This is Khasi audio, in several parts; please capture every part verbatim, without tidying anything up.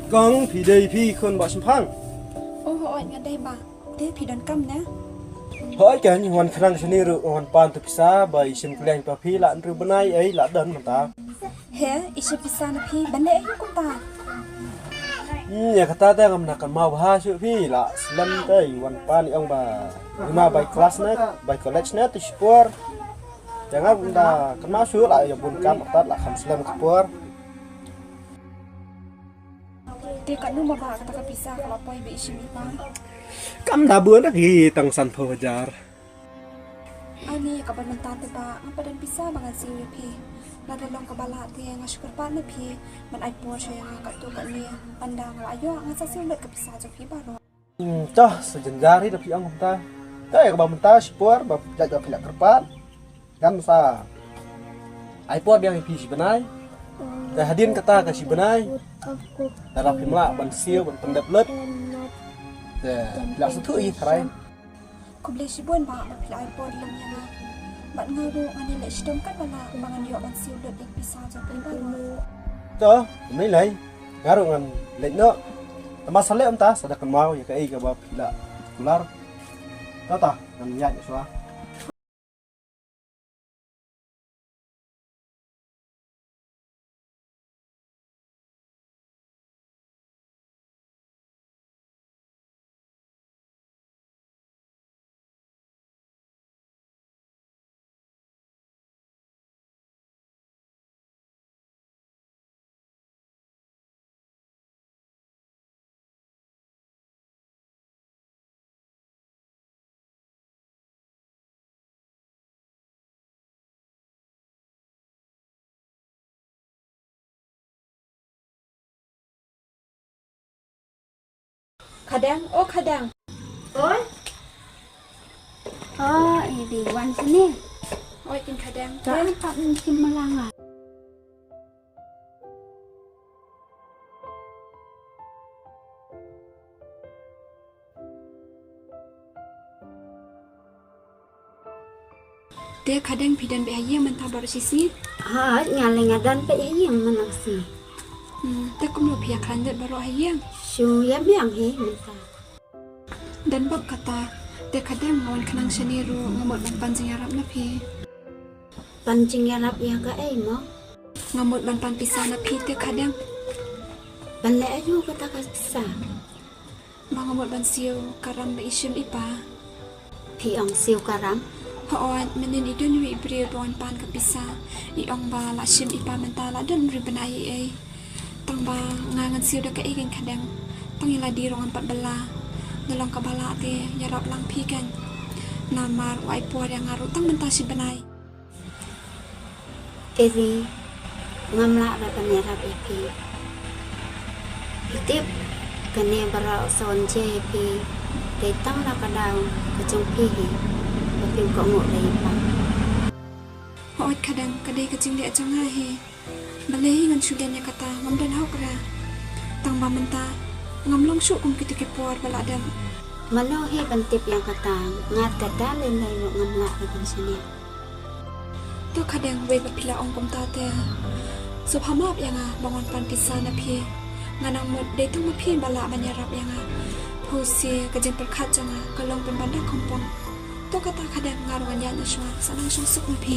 Kong, phi dei phi khun Bah Shemphang? Oh, hooid, nga dei bah. Te phi donkam ne? Hooid, kan wan khnang shane ruh wan pan tu pisa ba i shim kylliang pa phi la hynriew bnai ei la don mynta. He, i shim pisa na phi ban leh aïu kumta? Hmm, ïa kata te ngam da kynmaw bha shuh phi, la slem te i wan pan i ong ba i ma bai klas ne, bai college ne tu shipor. Te ngam da kynmaw shuh, la ïa bun kam artat la kham slem ka por. Te katno ma ba kata ka pisa ka la poi ba i shim i pa? Kam da bun da ki tang sanphew hajar. Ani ka ban mynta te ba nga pat don pisa ba ngan siew ïa phi. Lada long kaba lah te nga shu kyrpad na phi ban ai por sha ïa nga katto katne, ban da nga la ïoh nga sa siew lut ka pisa jong phi baroh. Hmm, toh, sa jynjar hi da phi ong kumta. Toh, ïa kaba mynta shipor ba jait ba phi la kyrpad, ngan sa ai por biang ïa phi shi bnai. Te hadien kata ka shi bnai, lada phim lah ban siew ban pyndep lut, te phi la sngewthuh hi tharai. Khublei shibun bah ba phi la ai por lem ïa nga. Bad nga ruh ngan ïaleh shitom katba lah ba ngan ïoh ban siew lut ïa ka pisa jong phi baroh. To, ym lei lei. Nga ruh ngan leit noh. Tangba sa leh mynta sa da kynmaw ïa kaei kaba phi la kular. To ta, ngan ïaid shuwa. Khadeng, o Khadeng. Oi. O, i dei wan sini. Oi, kin Khadeng. Ka pat ngi kim malanga. Te Khadeng phi don beit ha ïing mynta baroh shi sngi? Ha, nga leh nga don beit ha ïing mynta shi. Hmm, te kumno phi ïa khlaiñ lut baroh ha ïing? Shu ïa biang hi mynta. Don bok kata, te Khadeng nga wan khnang shane ruh nga mut ban pan jingïarap na phi. Pan jingïarap ïa kaei mo? Nga mut ban pan pisa na phi te Khadeng. Ban leh aïu kata ka pisa? Ba nga mut ban siew ka ram ba i shim i pa. Phi ong siew ka ram? Hooid, mynnin i don iwei i briew ba wan pan ka pisa. I ong ba la shim i pa mynta la don ri bnai ei ei. Tang ba nga ngan siew da kaei kein Khadeng. Tang ïa lade ruh ngam pat bylla. Lada long kaba lah te ïarap lang phi kein. Namar u ai por ïa nga ruh tang mynta shi bnai. Eri, ngam lah ban ïarap ïa phi. Phi tip, kane baroh sa wan jia ïa phi, dei tang na ka daw ka jong phi hi, ba phim kohnguh da i pa. Hooid Khadeng, ka dei ka jingeh jong nga hi. Balei hi ngan shu len ïa kata, ngam don hok ra. Tang ba mynta ngam long shuh kum kita ki por ba la dep. Mano hi ban tip ïa kata, nga te da lei lei ruh ngam lah ban shaniah. To Khadeng, wei ba phi la ong kumta te, sngewbha map ïa nga ba ngan pan pisa na phi. Nga nang mut dei tang ma phi ba lah ban ïarap ïa nga. Phusi ka jingpyrkhat jong nga ka long pynban da khongpong. To kata Khadeng, nga ruh ngan ïaid noh shuwa, sa nang shong suk ma phi.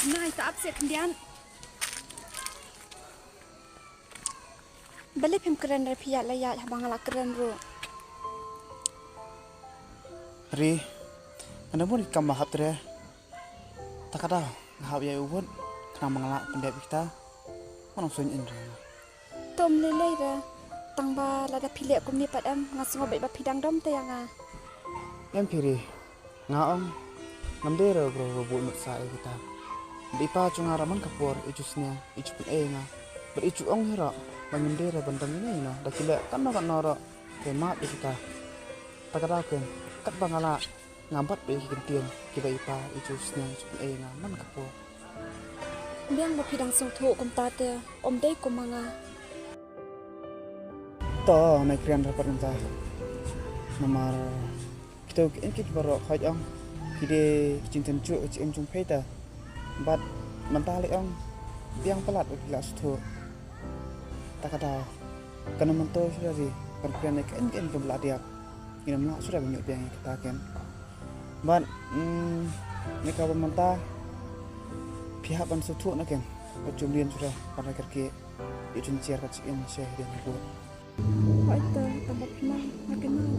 Nai ta ap se khyndiat. Balei phim kren re phi ïaid la ïaid haba nga la kren ruh. Ri, nga da bun ki kam ba hap tre. Ta ka daw nga hap ïa u wut khnang ba nga lah pyndep ïa kita. Ngan ym suiñ in re. To ym lei lei re. Tang ba lada phi leh kumne pat em nga sngew beit ba phi dang dom te ïa nga. Em phi Ri. Nga ong ngam dei re u briew ba buh nud sah ïa kita. Bad i pa jong nga ruh man ka por i ju sniang i ju pynei ïa nga. Bad i ju ong hi ruh ba ngim dei re ban dang ïa nga ïa no da ki leh katno katno ruh. Te map ïa kita. Ta ka daw ken katba nga lah nga bat beit ïa ki kyntien kiba i pa i ju sniang i ju pynei ïa nga man ka por. Biang ba phi dang sngewthuh kumta te ym dei kum ma nga. To nai kren ra pat mynta. Namar kito ki en ki baroh khoit ong ki dei ki jingtynjuh ka jingim jong phi ta. Bad mynta lei ong biang palat ba phi la sngewthuh. Ta ka daw kan ym myntoi shuh Ri ban kren ïa ka en ka en kaba la diak. Ngin ym lah shuh ban ïoh biang ïa kata ken. Bad mm, ïa kaba mynta phi hap ban sngewthuh na ken. Ba jumlien shuh ban rah kyrkieh ïa jingshare ka jingim sha ïa dien ha bud. Hooid to, tang ba phi nang na ka nang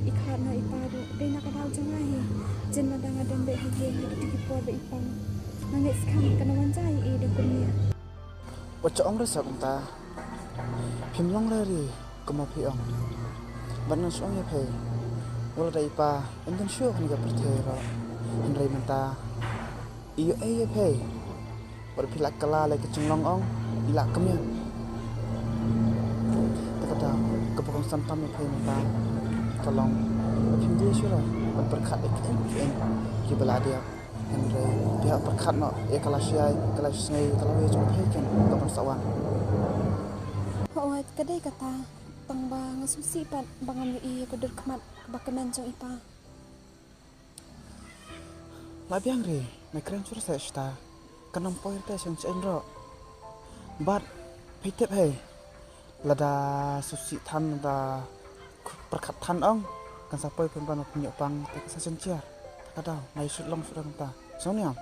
i khat na i pa ruh dei na ka daw jong nga hi. Jen lada nga dang beh ha ïing ha kiti ki por ba i pang nga ngeit skhem kan wan jai i da kumne. Wat shu ong re sa kumta. Phim long re Ri kumba phi ong. Bad ngan shu ong ïa phi. Wat lada i pa im don shuh ha kane ka pyrthei ruh hynrei mynta i ïoh ei ïa phi. Bad phi la kylla lei ka jinglong ong i la kmen. Ta ka daw kaba kongsan tam ïa phi mynta ka long ba phim dei shuh re ban pyrkhat ïa ki en ki en kiba la diak. Hynrei phi hap pyrkhat noh ïa ka lashai ka lashisnei ka lawei jong phi ken kaban sa wan. Hooid ka dei kata, tang ba nga sngewsih pat ba ngam ïohi ïa ka dur khmat kaba kmen jong i pa. La biang Ri, me kren shuh seh shata. Kan ym poi te shen shen ruh. Bad phi tip hei. Lada sngewsih than lada pyrkhat than ong kan sa poi pynban ba pynïoh pang te ka sa shen jiar. Ta ka daw nai shu long shu dang ta. Sngewniam.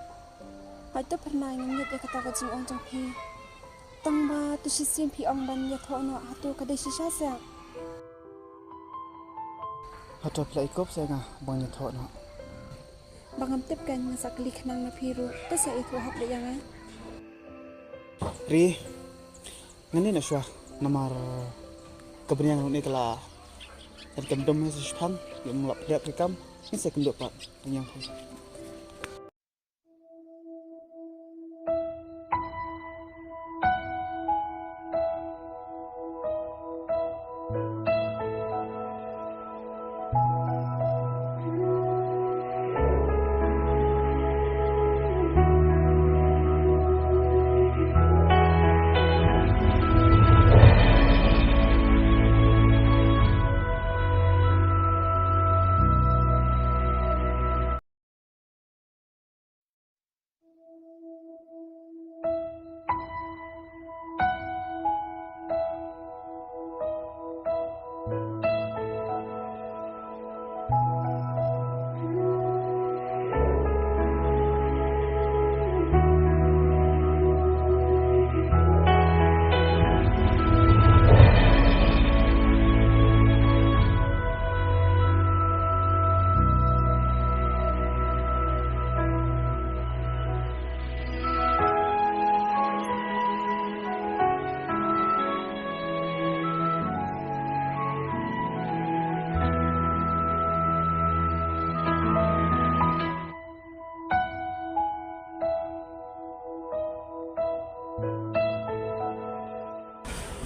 Hooid to Phyrnai, nga ngeit ïa kata ka jingong jong phi. Tang ba tu shisien phi ong ban ïathoh noh, hato ka dei shisha seh? Hato phi la i kup seh nga ban ïathoh noh? Ba ngam tip kan nga sa kylli khnang na phi ruh, te sa ïathuh hap da ïa nga. Ri, ngan ïa noh shuwa namar ka bniang ruh ne ka la, kan kam dum ha sa shipang, ïa mlap dep ri kam, ngin sa kynduh pat, bniang phi.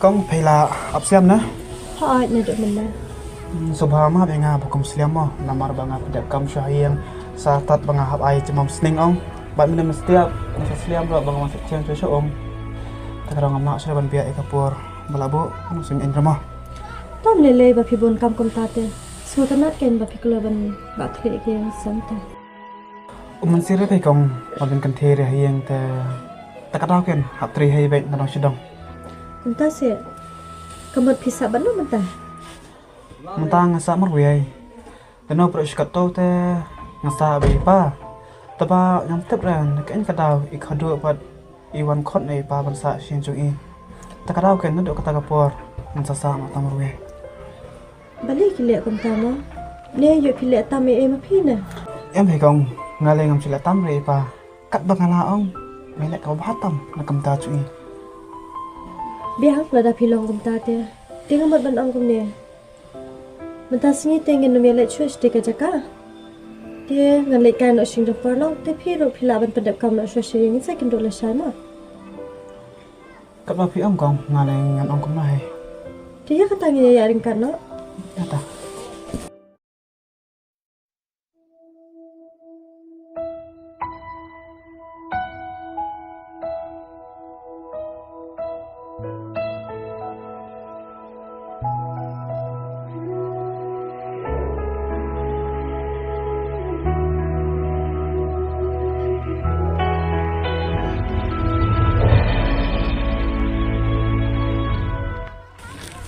Kong, phi la ap slem ne? Hooid, naduh mynne. Hmm, sngewbha map ïa nga ba kum slem mo, namar ba nga pdep kam sha ïing, sa tad ba nga hap ai jingmam sning ong. Bad mynne mynstep nga sa sliam ruh ba nga wan sa chen sha um. Te ka dang ngam lah shuh ban biang ïa ka por ba la buh, ngam sngewthuh mo. Tam lei lei ba phi bun kam kumta te. Sngewtynnat kein ba phi kloi ban bah thylliej ïa ka ïing sem te. Um, mynsiem re phi kong, wat ban kynthei re ha ïing te. Te ka daw kein hap trei hi beit na dong shi dong. Kumta seh. Ka mut phi sah bad no mynta? Mynta nga sah marwei. Te no pyrshah katto te nga sah bad i pa. Te ba ngam tip re na kaei ka daw i khadduh bad i wan khot na i pa ban sah sha ïing jong i. Te ka daw kein naduh kata ka por ngan sa sah ma tang marwei. Balei ki leh kumta mo? Ne ïoh phi leh tam ei ei ma phi ne? Em hi kong, nga leh ngam shu leh tam re i pa. Katba nga la ong, me leh kaba bha tam na ka bynta jong i. Biang, lada phi long kumta te, te nga mut ban ong kumne. Mynta sngi te ngin nym ïaleit shuh sha ka jaka. Te ngan leit kai noh sha ïing jong paralok, te phi ruh phi lah ban pyndep kam noh shuh sha ïing, ngin sa ïakynduh lashai mo. Katba phi ong kong, nga leh ngan ong kumno hi. Te ïa kata ngin ïa ïaid ryngkat noh. Ïa ta.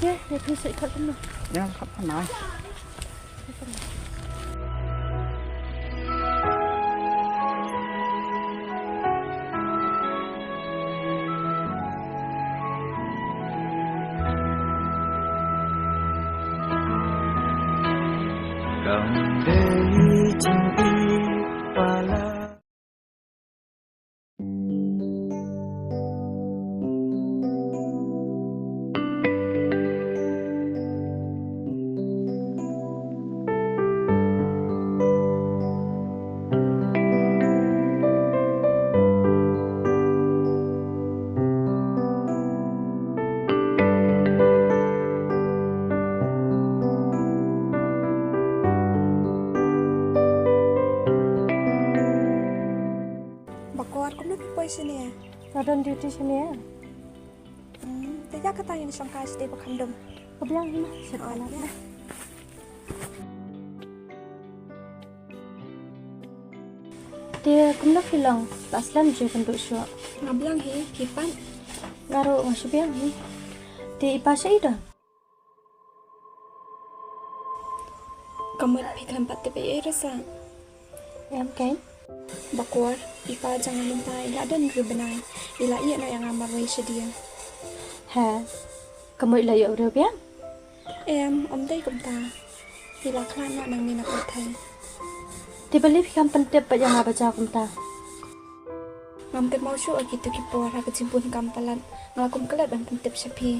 Ye, ye, phi sa khot kumno? Ïa, khot kumno? Kam dei jingïeit palat. Bakor, kumno phi poi shane? Nga don duty shane. Hmm, te ïa kata ngin shong kai shatei ba kham dum. Ka biang hi ma, shet. Oh, palat ïa. Te kumno phi long, la slem ju kynduh shuh? Nga biang hi, phi pat? Nga ruh nga shu biang hi. Te i pa shaei don? Ka mut phi khlem pat tip ei ei re sa? Em keiñ. Bakor, i pa jong nga mynta i la don briew bnai, i la ïeh noh ïa nga marwei shadien. He, ka mut i la ïoh briew biang? Em, ym dei kumta. I la khlad noh nangne na pyrthei. Te balei phi khlem pyntip bad ïa nga ba jia kumta? Ngam kynmaw shuh ïa kito ki por ha ka jingbun kam palat, nga la kum klet ban pyntip sha phi.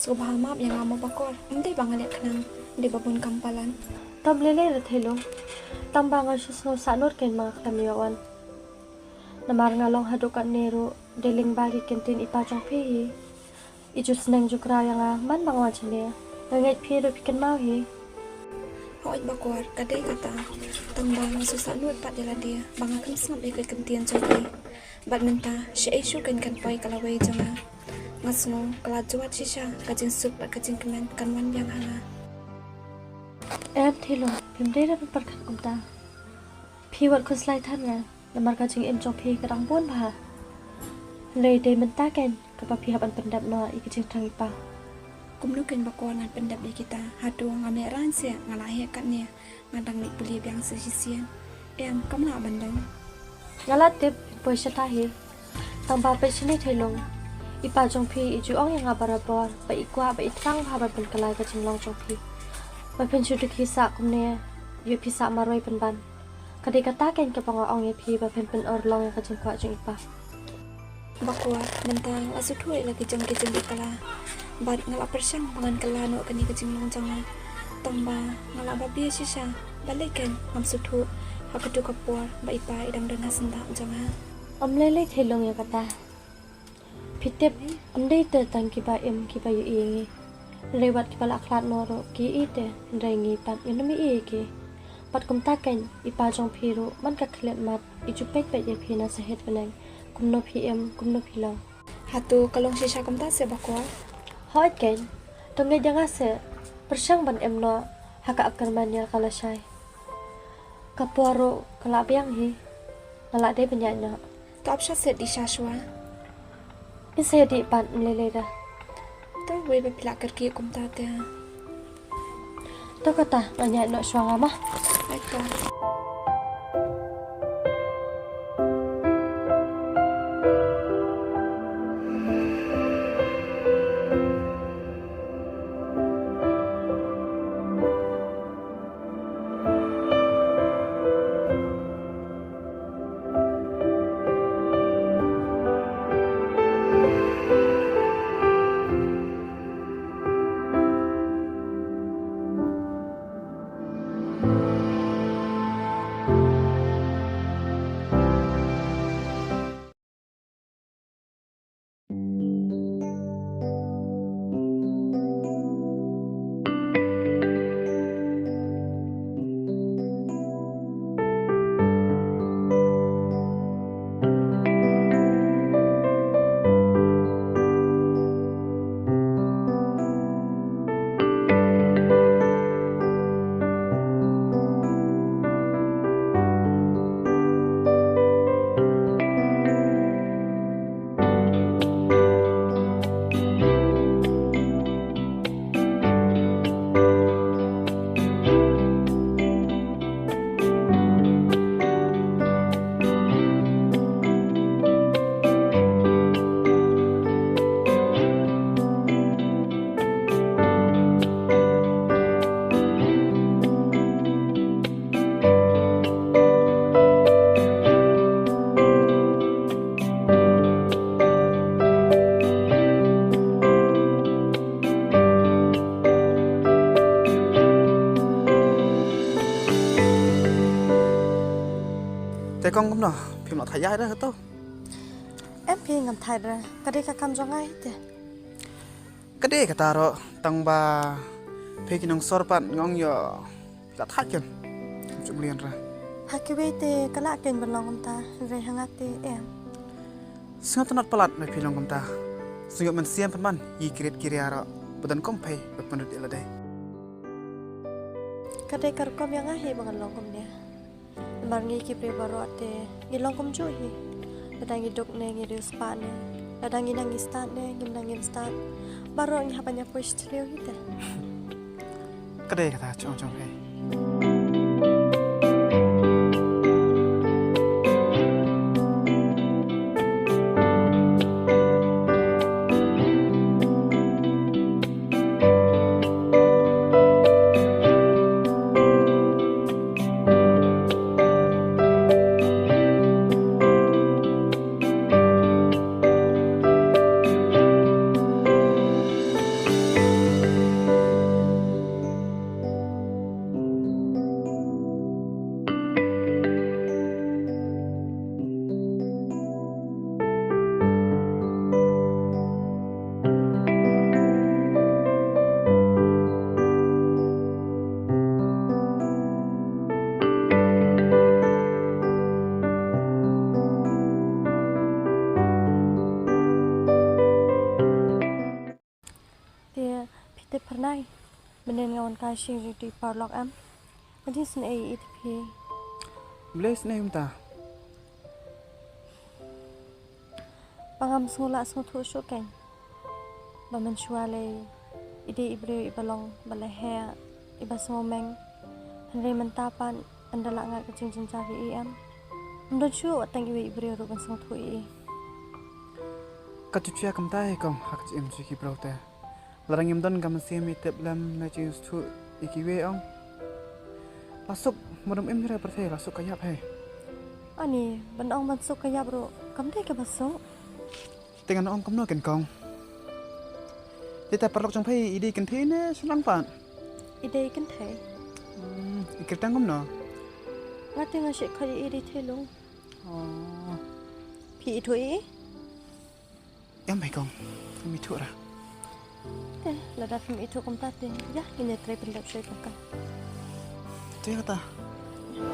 Sngewbha map ïa nga mo Bakor, ym dei ba nga leh khnang, dei ba bun kam palat. Tam lei lei re Theilung. Tang ba nga shu sngew sahnut kein ma nga khlem ïoh wan. Namar nga long haduh katne ruh dei lyngba ki kyntien i pa jong phi hi. I ju sneng ju kraw ïa nga man ba nga wan shane. Nga ngeit phi ruh phi kynmaw hi. Hooid Bakor, ka dei kata. Tang ba nga shu sahnut pat ïa lade ba nga khlem sngap ïa ki kyntien jong phi. Bad mynta shaei shuh kein kan poi ka lawei jong nga. Nga sngew ka la jwat shisha, ka jingsuk bad ka jingkmen kan wan biang ha nga. Em Theilung, phim dei ban pyrkhat kumta. Phi wat khuslai than nga, namar ka jingim jong phi ka dang bun bha. Hynrei dei mynta kein kaba phi hap ban pyndep noh ïa ki jingthrang i pa. Kumno kein Bakor ngan pyndep ïa kita, hato ngam leh rang seh, nga la heh katne. Nga dang leit pule biang sa shisien. Em, kam lah ban long. Nga la tip phi poi shata hi. Tang ba peit shane Theilung, i pa jong phi i ju ong ïa nga barabor ba i kwah ba i thrang bha ban pynkylla ïa ka jinglong jong phi. Ba phin shu duh ki sah kumne, ïoh phi sah marwei pynban. Ka dei kata kein kaba nga ong ïa phi ba phin pynurlong ïa ka jingkwah jong i pa. Bakor, mynta nga la sngewthuh ïa la ki jong ki jingpynkhuid. Bad nga la pyrshang ba ngan kylla noh kane ka jinglong jong nga. Tang ba nga la babe shisha, balei kein ngam sngewthuh ha kato ka por ba i pa i dang don ha syndah jong nga. Ym lei lei Theilung ïa kata. Phi tip, ym dei te tang kiba im kiba ïohi ïa ngi. Hynrei wat kiba la khlad noh ruh ki ïohi te, hynrei ngi pat ngim ïohi ïa ki. Pat kumta kein, i pa jong phi ruh man ka khyllipmat i ju peit peit ïa phi na sahit bneng, kumno phi im, kumno phi long. Hato ka long shisha kumta se Bakwa? Hooid kein, to ngeit ïa nga se, pyrshang ban im noh ha ka ap kyrmen ïa ka lashai. Ka por ruh ka la biang hi, nga la dei ban ïaid noh. To ap sha shet dih sha shuwa. Ngin sa ïa dih pat ym lei lei da. To wei ba phi la kyrkieh kumta te. To kata, ngan ïaid noh shuwa nga ma. Ai to. Te kong kumno, phim la thait ïa re hato? Em phi, ngam thait re, ka dei ka kam jong nga hi te. Ka dei kata ruh, tang ba phi ki nongsor pat nga ong ïoh phi la thait kein. Ngam ju mlien re. Ha kiwei te ka lah kein ban long kumta, hynrei ha nga te em. Sngewtynnat palat ba phi long kumta. Sngewbha mynsiem pynban ïa ki rit ki ria ruh ba don kum phi ba pynrit ïa lade. Ka dei ka rukom ïa nga hi ba ngan long kumne. Namar ngi ki briew baroh te ngi long kumjuh hi. Lada ngi duk ne ngi riewspah ne, lada ngi nang ngi stad ne ngim nang ngim stad, baroh ngi hap ban ïa poi sha thliew hi te. Ka dei kata jong jong phi. Te phi te phyrnai, mynnin nga wan kai sha ïing ri paralok em? Nga jingsngew ïa i te phi. Balei sngew mynta? Ba ngam sngew lah sngewthuh shuh kein ba mynshuwa lei i dei i briew iba long ba la heh, iba sngewmeng. Hynrei mynta pat ynda la ngat ka jingjynjar ïa i em, ym don shuh wat tang iwei i briew ruh ban sngewthuh ïa i. Ka jia kumta hi kong ha ka jingim jong ki briew te. Lada ngim don ka mynsiem ïa tip lem ne jingsngewthuh ïa kiwei ong. La suk mudum im ïa pyrthei la suk ka ïap hi. Ani ban ong ban suk ka ïap ruh kam dei kaba suk. Te ngan ong kumno kein kong. Te ta paralok jong phi i dei kynthei ne shynrang pat? I dei kynthei. Hmm, i kyrteng kumno? Nga te nga shu khot ïa i dei Theilung. Oh. Phi ithuh ïa i? Em hi kong, ngam ithuh re. Te lada phim ithuh kumta te ïa ngin ïa trei pyndep shuwa ïa ka. Te kata. Naei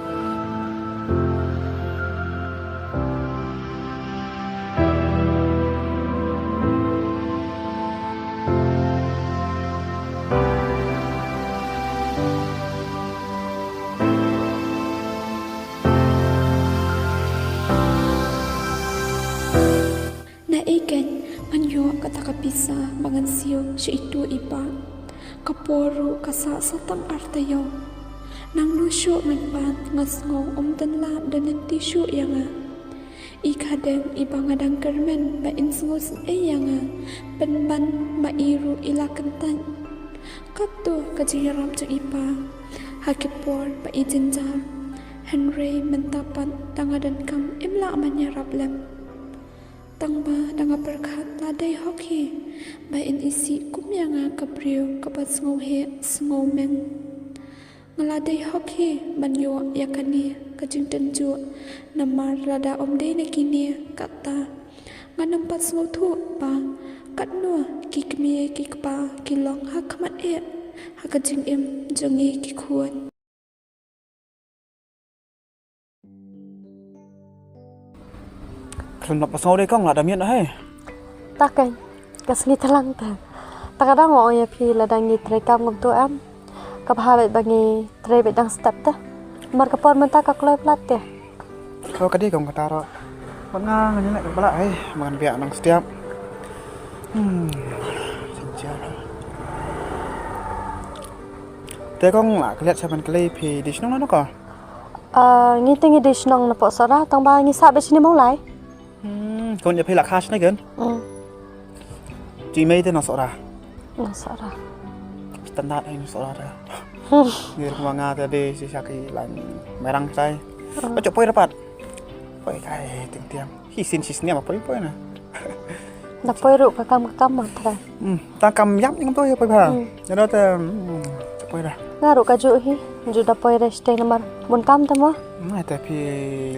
keiñ ngan ïoh kata ka pisa ba ngan siew sha itu i pa. Ka por ruh ka sah sa tang ar taïew. Nangno shuh ngan pan nga sngew ym don lad don lynti shuh ïa nga. I khadeng iba nga dang kyrmen ba in sngewsynei ïa nga, pynban ma i ruh i la kyntait. Katto ka jingïarap jong i pa ha ki por ba i jynjar. Hynrei mynta pat da nga donkam im lah ban ïarap lem. Tang ba da nga pyrkhat la dei hok hi ba in isih kum ïa nga ka briew kaba sngewheh sngewmeng. Nga la dei hok hi ban ïoh ïa kane ka jingtynjuh, namar lada ym dei na kine katta ngan ym pat sngewthuh ba katno ki kmie ki kpa ki long ha khmat eh ha ka jingim jong ngi ki khun. Khlem lap ba sngew dei kong la da miet na hai. Ta keiñ, ka sngi tlang ta. Ta ka dang ong ïa phi la dang ngi trei kam ngam tu em. Ka bha bad ba ngi trei bad dang step ta. Mar ka por mynta ka kloi plat te. Ko ka dei kong kata ro. Ba nga ngan ïa ka bala hai, ba ngan biak nang step. Hmm. Sincere. Te kong la klet sa ban klei phi di shnong na ko. Ah, ngi te ngi dei shnong na Pohsohra, tang ba ngi sah bad shini Mawlai. Hmm, kon ïa phi la khas ne gen. Hmm. Ji mei te na Sohra. Na Sohra. Standard ai na Sohra te. Ngi ruh ma nga te dei si sha ki lan merang tai. Hmm. Ba chok poi rapat. Poi kai ting tiang. Hi sin si sniam poi poi na. Da poi ruh ka kam ka kam ma tra. Hmm, ta kam yap ning to ïa poi ba. Hmm. Ïa da te, hmm, poi da. Nga ruh ka ju hi, ju da poi re stay namar bun kam te ma. Hmm, te phi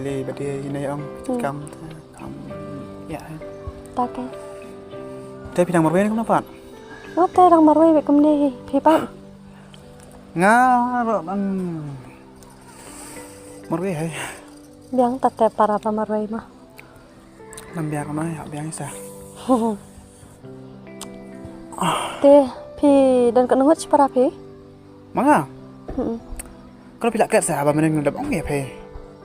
le ba dei ine ong kam te kam ïa. Ta ke. Te phi dang marwei ne kumno pat? Nga te dang marwei bad kumne hi, phi pat? Nga ruh dang marwei hai. Biang ta te para pa marwei ma. Lam biang kumno ïa biang isa. Te phi don ka nungut shipara phi? Ma nga? Hmm. Kano phi la klet sa ba mynnin nga dep ong ïa phi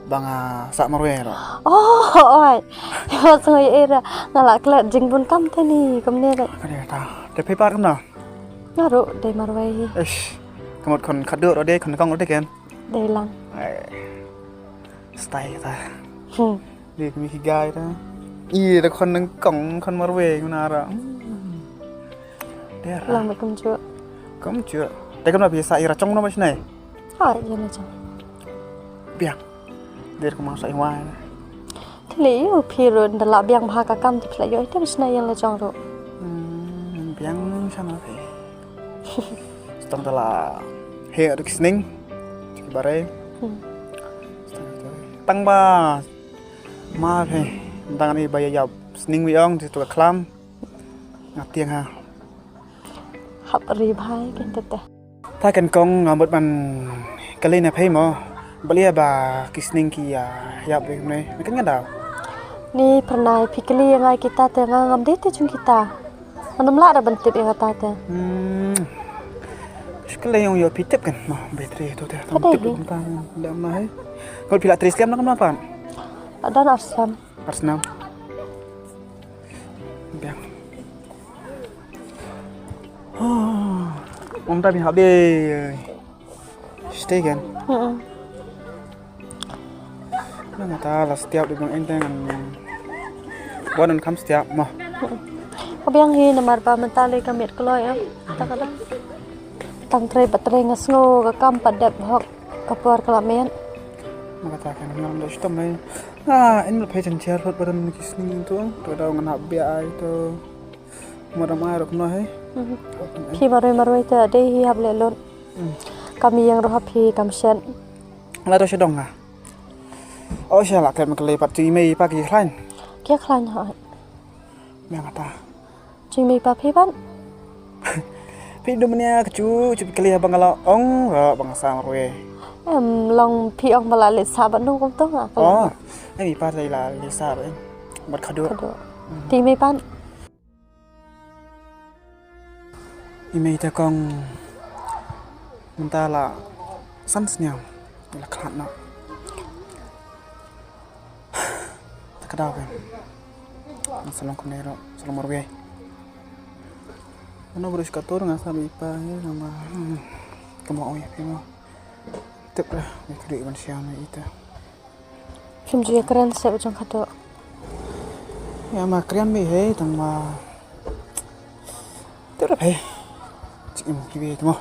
ba nga sah marwei ruh. Oh, oi. Phi ba sngew ïa era nga la klet jingbun kam te ni kumne re. Ka dei ta. Te phi pat kumno? Nga ruh dei marwei. Ish. Ka mut khon khadduh ruh dei khon kong ruh dei ken. Dei lang. Ai. Style ta. Hmm. Dei kmie ki guy ta. Ïa da khon nyngkong khon marwei kumne ra. Hmm. Dei ra. Lang ba kumjuh. Kumjuh. Te kumno phi sah ïa ra chong no ba shnai? Ha, ïa la chong. Biang. Dei ra kumno sah ïa wai. Te lei ïa phi ruh da la biang bha ka kam te phi la ïoh te ba shnai ïa la chong ruh. Hmm, biang shano phi. Stang da la heh ruh ki sning. Ki barei. Hmm. Tang ba ma phi dang ani ba ïa ïap sning wi ong ti tu ka khlam. Nga tieng ha. Hap ri bhai ken te te. Ta ken kong nga mut ban kali na phi mo. Balia ba ki sning ki ïa ïap ri ne. Kan nga daw. Ni pernai phi kali ïa ngai kita te nga ngam dei te jong kita. Ngam lah da ban tip ïa kata te. Hmm. Kali ïong ïa phi tip kan mo. Battery tu te. Ka dei hi. Ngut phi la tris kem na kam na pan. Ada na arsam. Arsenal. Biang. Ong ta bi hap de. Stay again. Mm-mm. Na nga ta la stiap de bang enteng an. Bon an kam stiap mo. Ka biang hi namar ba mynta le ka miet kloi em. Ta ka dang. Tang trei ba trei nga sngew ka kam pat dep hok ka por ka la miet. Ma kata kan ngam da shitom lai. Ah, in la phe chen cher hot ba dam ki sning tu. To da ngan hap bia ai to. Ma dam ai rok no hai. Mhm. Phi marwei marwei te dei hi hap le lot. Hmm. Kam ïeng ruh hap hi kam shet. La to shadong nga. O sha la klet ma ka lei pat tu i mei pa ki khlain. Ki khlain ha. Meng ata. Jingmei pa phi ban. Phi dum nia ka chu chu kali ba nga la ong ra ba nga sa marwei. Em, long phi ong ba la leit sah bad no kumto nga. Oh, em, i pa te la leit sah bad, em, bad khadduh. Khadduh. Te i mei pat? I mei te kong mynta la san snem. La khlad noh. Te ka daw, em. Nga sa long kumne ruh, sa long marwei. Mano baroh shi katta nga sa ba i pa, eh, namar, hmm, kumba ong ïa phi mo. Tip re, me khadduh ban shem ïa ita. Phim ju ïa kren seh u jong khadduh. Ïa ma kren beit hei, tang ma. Tip re hei. Chim ki beit mo.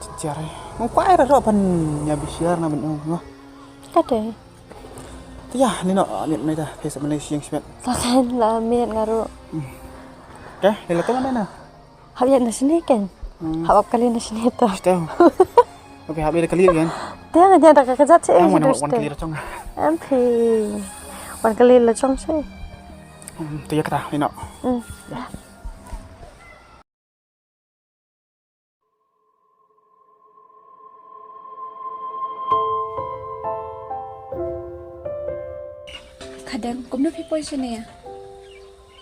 Chin chiar hei. Mo kwai ra ro pan ïa bishar na ban ong mo. Ka dei. Te ïa, lei noh, miet mai ta, phi sa ban leit sha ïing sha met. Ka khein la miet nga ruh. Hmm. Te, lei la tong na na. Hap ïaid na shane kein. Hmm. Hap ap kali na shane to. Shuh. Hap ïaid, hap ïaid kali kein. Te nga ïaid da ka kjat seh. Wan kali la jong. Em phi. Wan kali la jong seh. Hmm, te ïa kata, lei noh. Hmm. Ïa. Khadeng, kumno phi poi shane?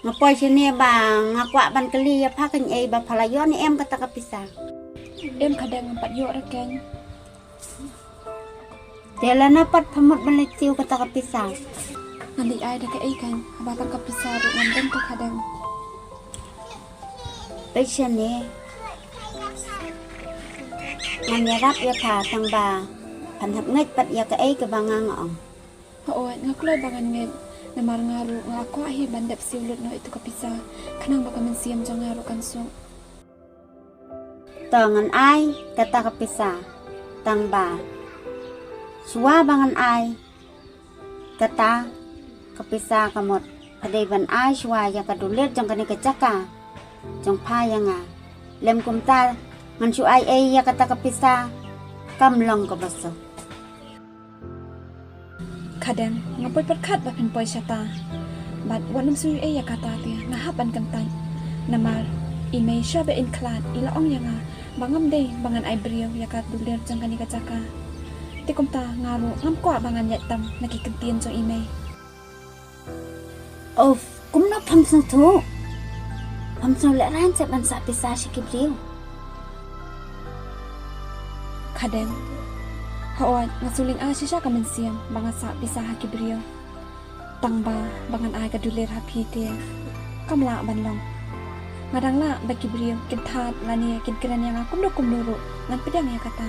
Nga poi shane ba nga kwah ban kylli ïa pha kane, ba pha la ïoh ne em kata ka pisa. Em khadeng, ngam pat ïoh re kein. Te lano pat pha mut ban leit siew kata ka pisa? Ngan leit ai da kaei kein, haba tang ka pisa ruh ngam don te khadeng. Peit shane. Ngan ïarap ïa pha tang ba phan hap ngeit pat ïa kaei kaba nga nga ong. Hooid, nga kloi ba ngan ngeit, namar nga ruh nga kwah hi ban dep siew lut noh ïa tu ka pisa, khnang ba ka mynsiem jong nga ruh kan suk. To ngan ai kata ka pisa, tang ba shuwa ba ngan ai kata ka pisa ka mut, pha dei ban ai shuwa ïa ka dulir jong kane ka jaka jong pha ïa nga. Lem kumta ngan shu ai ei ïa kata ka pisa, kam long kaba suk. Khadeng, nga poi pyrkhat ba phin poi shata. Bad wat nym sngew ei ïa kata te nga hap ban kyntait. Namar i mei shuwa ba in khlad i la ong ïa nga ba ngam dei ba ngan ai briew ïa ka dulir jong kane ka jaka. Te kumta nga ruh ngam kwah ba ngan ïaid tam na ki kyntien jong i mei. Uff, kumno pham sngewthuh? Pham sngewlehraiñ seh ban sah pisa sha ki briew. Khadeng, hooid nga sngewlynga shisha ka mynsiem ba nga sah pisa ha ki briew. Tang ba, ba ngan ai ka dulir ha phi te kam lah ban long. Nga dang lah ba ki briew kin thad lane kin kren ïa nga kumno kumno ruh, ngan pdiang ïa kata.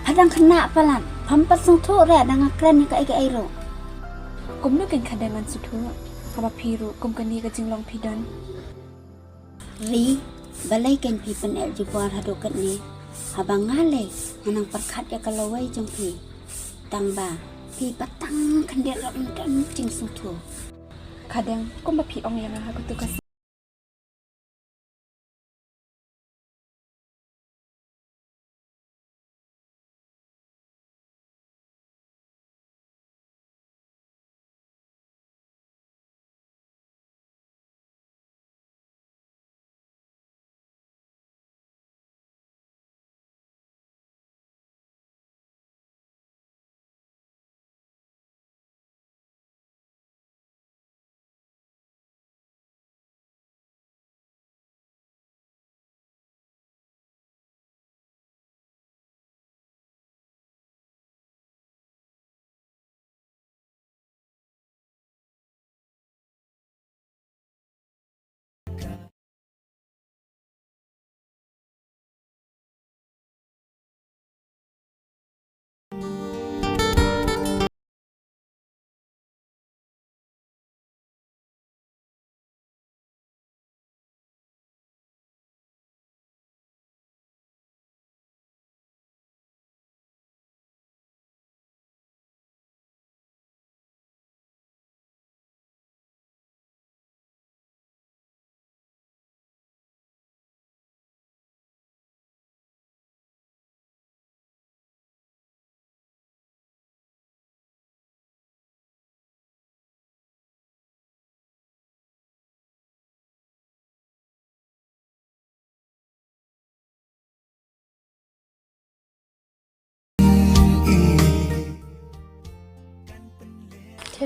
Pha dang khynnah palat, pham pat sngewthuh re da nga kren ïa kaei kaei ruh. Kumno kein khadeng ngan sngewthuh haba phi ruh kum kane ka jinglong phi don. Ri, balei kein phi pyneh jubor haduh katne? Haba nga lei nga nang pyrkhat ïa ka lawei jong phi. Tang ba phi pat tang khyndiat ruh ym don jingsngewthuh. Khadeng, kumba phi ong ïa nga ha katu ka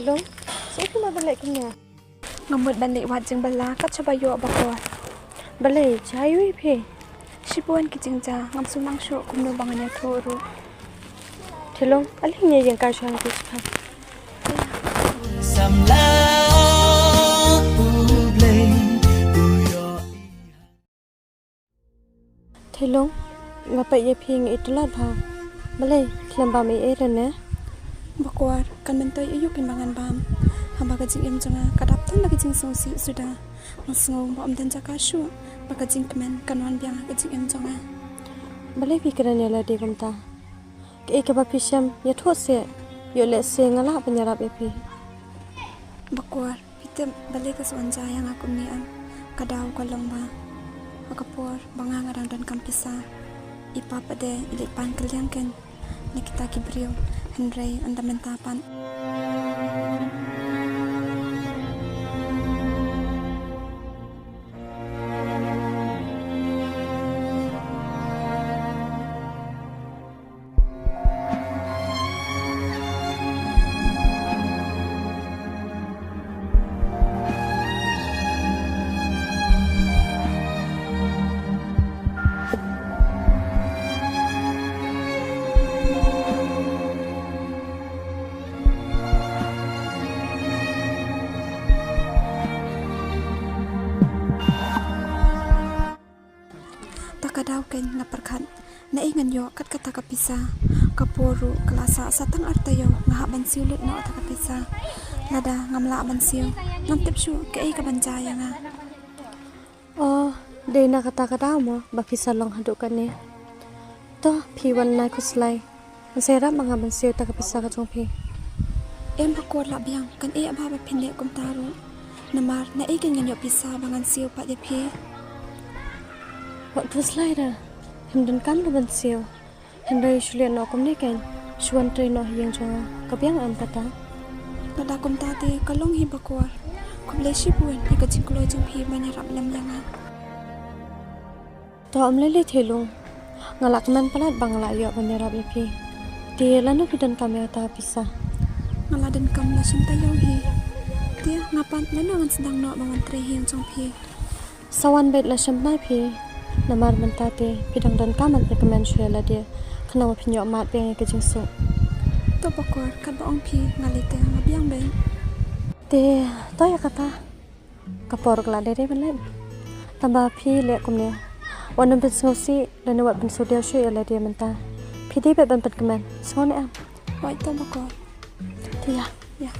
Long, sngewthuh ma balei kumne? Nga mut ban leit wad jingbylla kat shaba ïoh Bakor. Balei, jia ïa phi? Shibun ki jingjia, ngam sngewthuh shuh kumno ba ngan ïathuh ruh. Thelong, ale ngin ïeng kai shuwa hangtei shipang. Samla U Blei u ïoh. Thelong, nga peit ïa phi nga itynnad bha. Balei, khlem bam ei ei re ne? Bakor, kan myntoi aïu kein ba ngan bam? Haba ka jingim jong nga ka dap tang da ka jingsngewsih suda. Nga sngew ba ym don jaka shuh ba ka jingkmen kan wan biang ha ka jingim jong nga. Balei phi kren ïa lade kumta? Kaei kaba phi shem, ïathuh seh. Ïoh lehse nga lah ban ïarap ïa phi. Bakor, phi tip balei ka sa wan jia ïa nga kumne em? Ka daw ka long ba ha ka por ba nga, nga dang donkam pisa, i pap pat de i leit pan kylliang kein na kita ki briew, hynrei ynda mynta pat. Ta ka daw kein nga pyrkhat, naei ngan ïoh kat kata ka pisa. Ka por ruh ka la sah, sa tang ar taïew nga hap ban siew lut noh ta ka pisa. Lada ngam lah ban siew, ngam tip shuh kaei kaban jia ïa nga. Oh, dei na kata ka daw mo ba phi sa long haduh katne. To, phi wan nai khuslai. Ngan sa ïarap ma nga ban siew ta ka pisa ka jong phi. Em Bakor, lah biang, kan eh bha ba phin leh kumta ruh. Namar naei kein ngan ïoh pisa ba ngan siew pat ïa phi? Wat khuslai re. Phim donkam ruh ban siew. Hynrei shu leh noh kumne kein, shu wan trei noh ha ïing jong nga, ka biang em kata? Lada kumta te ka long hi Bakor. Khublei shibun ïa ka jingkloi jong phi ban ïarap lem ïa nga. To ym lei lei Thelong. Nga la kmen palat ba nga la ïoh ban ïarap ïa phi. Te lano phi donkam ïa kata ka pisa? Nga la donkam la snem taïew hi. Te nga pat lano ngan sdang noh ban wan trei ha ïing jong phi? Sa wan beit la snem bnai phi. Namar mynta te phi dang donkam ban pynkmen shuwa ïa lade, khnang ba phin ïoh mad biang ïa ka jingsuk. To Bakor, katba ong phi nga lei te nga biang beit. Te to ïa kata. Ka por ka la dei dei ban leit. Tangba phi leh kumne, wat nym pynsngewsih lane wat pynsngewdiaw shuh ïa lade mynta. Phi dei beit ban pynkmen, sngew ne em? Hooid to Bakor. Te ïa. Ïa.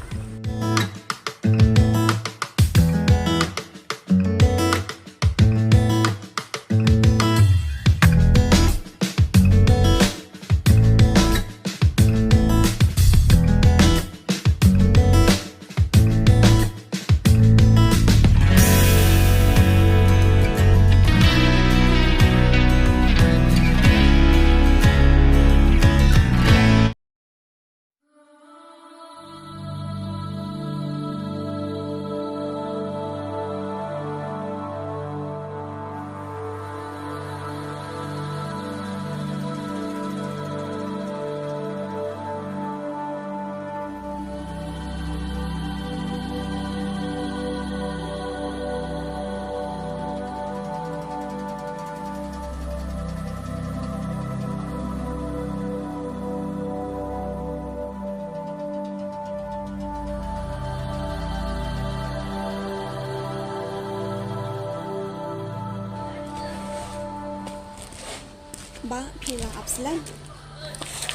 Ba, phi la ap slem?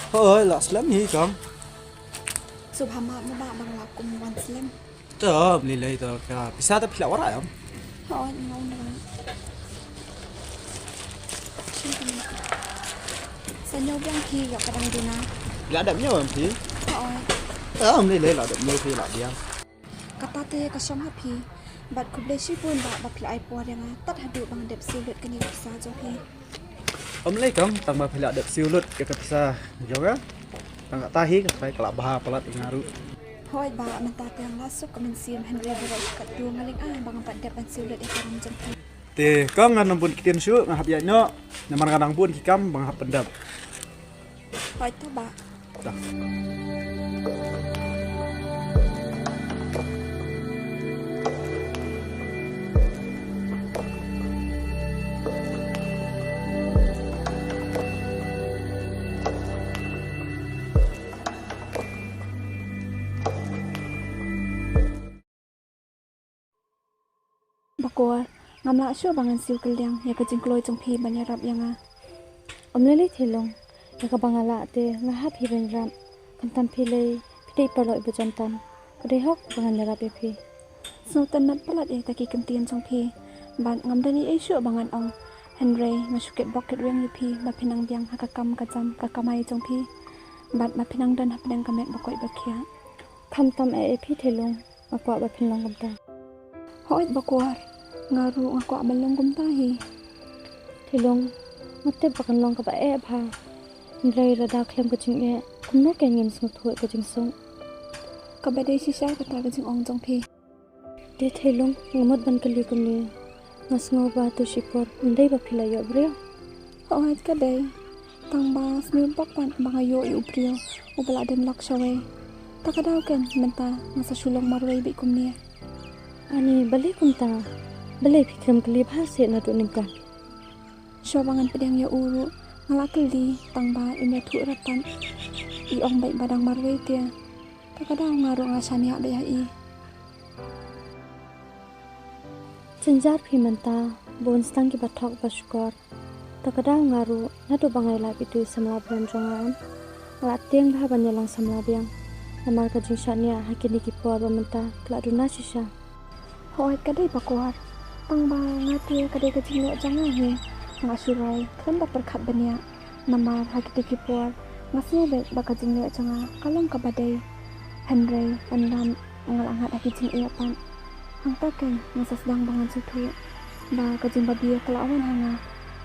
Hooid, la slem hi kong. Sngewbha map mo ba, ba nga la kum wan slem. To, ym lei lei to, ka pisa to phi la wanrah em? Hooid, nga wanrah. Sa ñiew biang phi ïoh ka dang duna. La dep ñiew em phi? Hooid. To, ym lei lei, la dep ñiew phi la biang. Kata te ka shong ha phi. Bad khublei shibun ba, ba phi la ai por ïa nga tad haduh ba ngan dep siew lut kane ka pisa jong phi. Ym lei kong, tangba phi la dep siew lut ïa ka pisa jong nga. Tang kata hi ka trai ka la bha palat ïa nga ruh. Hooid ba, mynta te nga la suk ka mynsiem, hynrei baroh katto nga lyngngoh ba ngan pat dep ban siew lut ïa ka ram jong phi. Te kong, ngan ym bun ktien shuh, nga hap ïaid noh. Namar nga dang bun ki kam ba nga hap pyndep. Hooid to ba. Dah. Bakor, ngam lah shuh ba ngan siew kylliang ïa ka jingkloi jong phi ban ïarap ïa nga. Ym lei lei Thelung, ïa kaba nga lah te nga hap hi ban ïarap. Khamtam phi lei, phi dei paralok iba jan tam. Ka dei hok ba ngan ïarap ïa phi. Sngewtynnat palat ïa kita ki kyntien jong phi. Bad ngam don ei ei shuh ba ngan ong. Hynrei nga shu kit bok kit rwiang ïa phi ba phin nang biang ha ka kam ka jam ka kamai jong phi. Bad ba phin nang don hapdeng ka met ba koit ba khiah. Khamtam eh eh phi Thelung, nga kwah ba phin long kumta. Hooid Bakor, nga ruh nga kwah ban long kumta hi. Thelung, nga tip ba kan long kaba eh bha. Hynrei lada khlem ka jingeh, kumno kein ngin sngewthuh ïa ka jingsuk? Kaba dei shisha kata ka jingong jong phi. Te Thelung, nga mut ban kylli kumne. Nga sngew ba to shipor ym dei ba phi la ïoh briew. Hooid ka dei. Tang ba sniew bok pat ba nga ïoh ïa u briew uba la dien lok shawei. Ta ka daw kein mynta nga sa shu long marwei beit kumne. Ani, balei kumta? Balei phi khlem kylli bha seh naduh nyngkong? Shuwa ba ngan pdiang ïa u ruh nga la kylli, tang ba im ïathuh rat pat. I ong beit ba dang marwei te. Ta ka daw nga ruh nga shaniah beit ha i. Jynjar phi mynta, bun sdang kiba thok ba shukor. Ta ka daw nga ruh, naduh ba nga ïalap ïa utu u samla briew jong nga, nga la tieng bha ban ïalang samla biang. Namar ka jingshaniah ha kine ki por ba mynta ka la duna shisha. Hooid ka dei Bakor, tang ba nga te ka dei ka jingleh jong nga hi. Nga shu rai khlem da pyrkhat bniah. Namar ha kito ki por nga sngew beit ba ka jingleh jong nga ka long kaba dei. Hynrei ynda nga la ngat ha ki jingeh pat, hangta kein nga sa sdang ba ngan sngewthuh ba ka jingbabe ka la wan ha nga.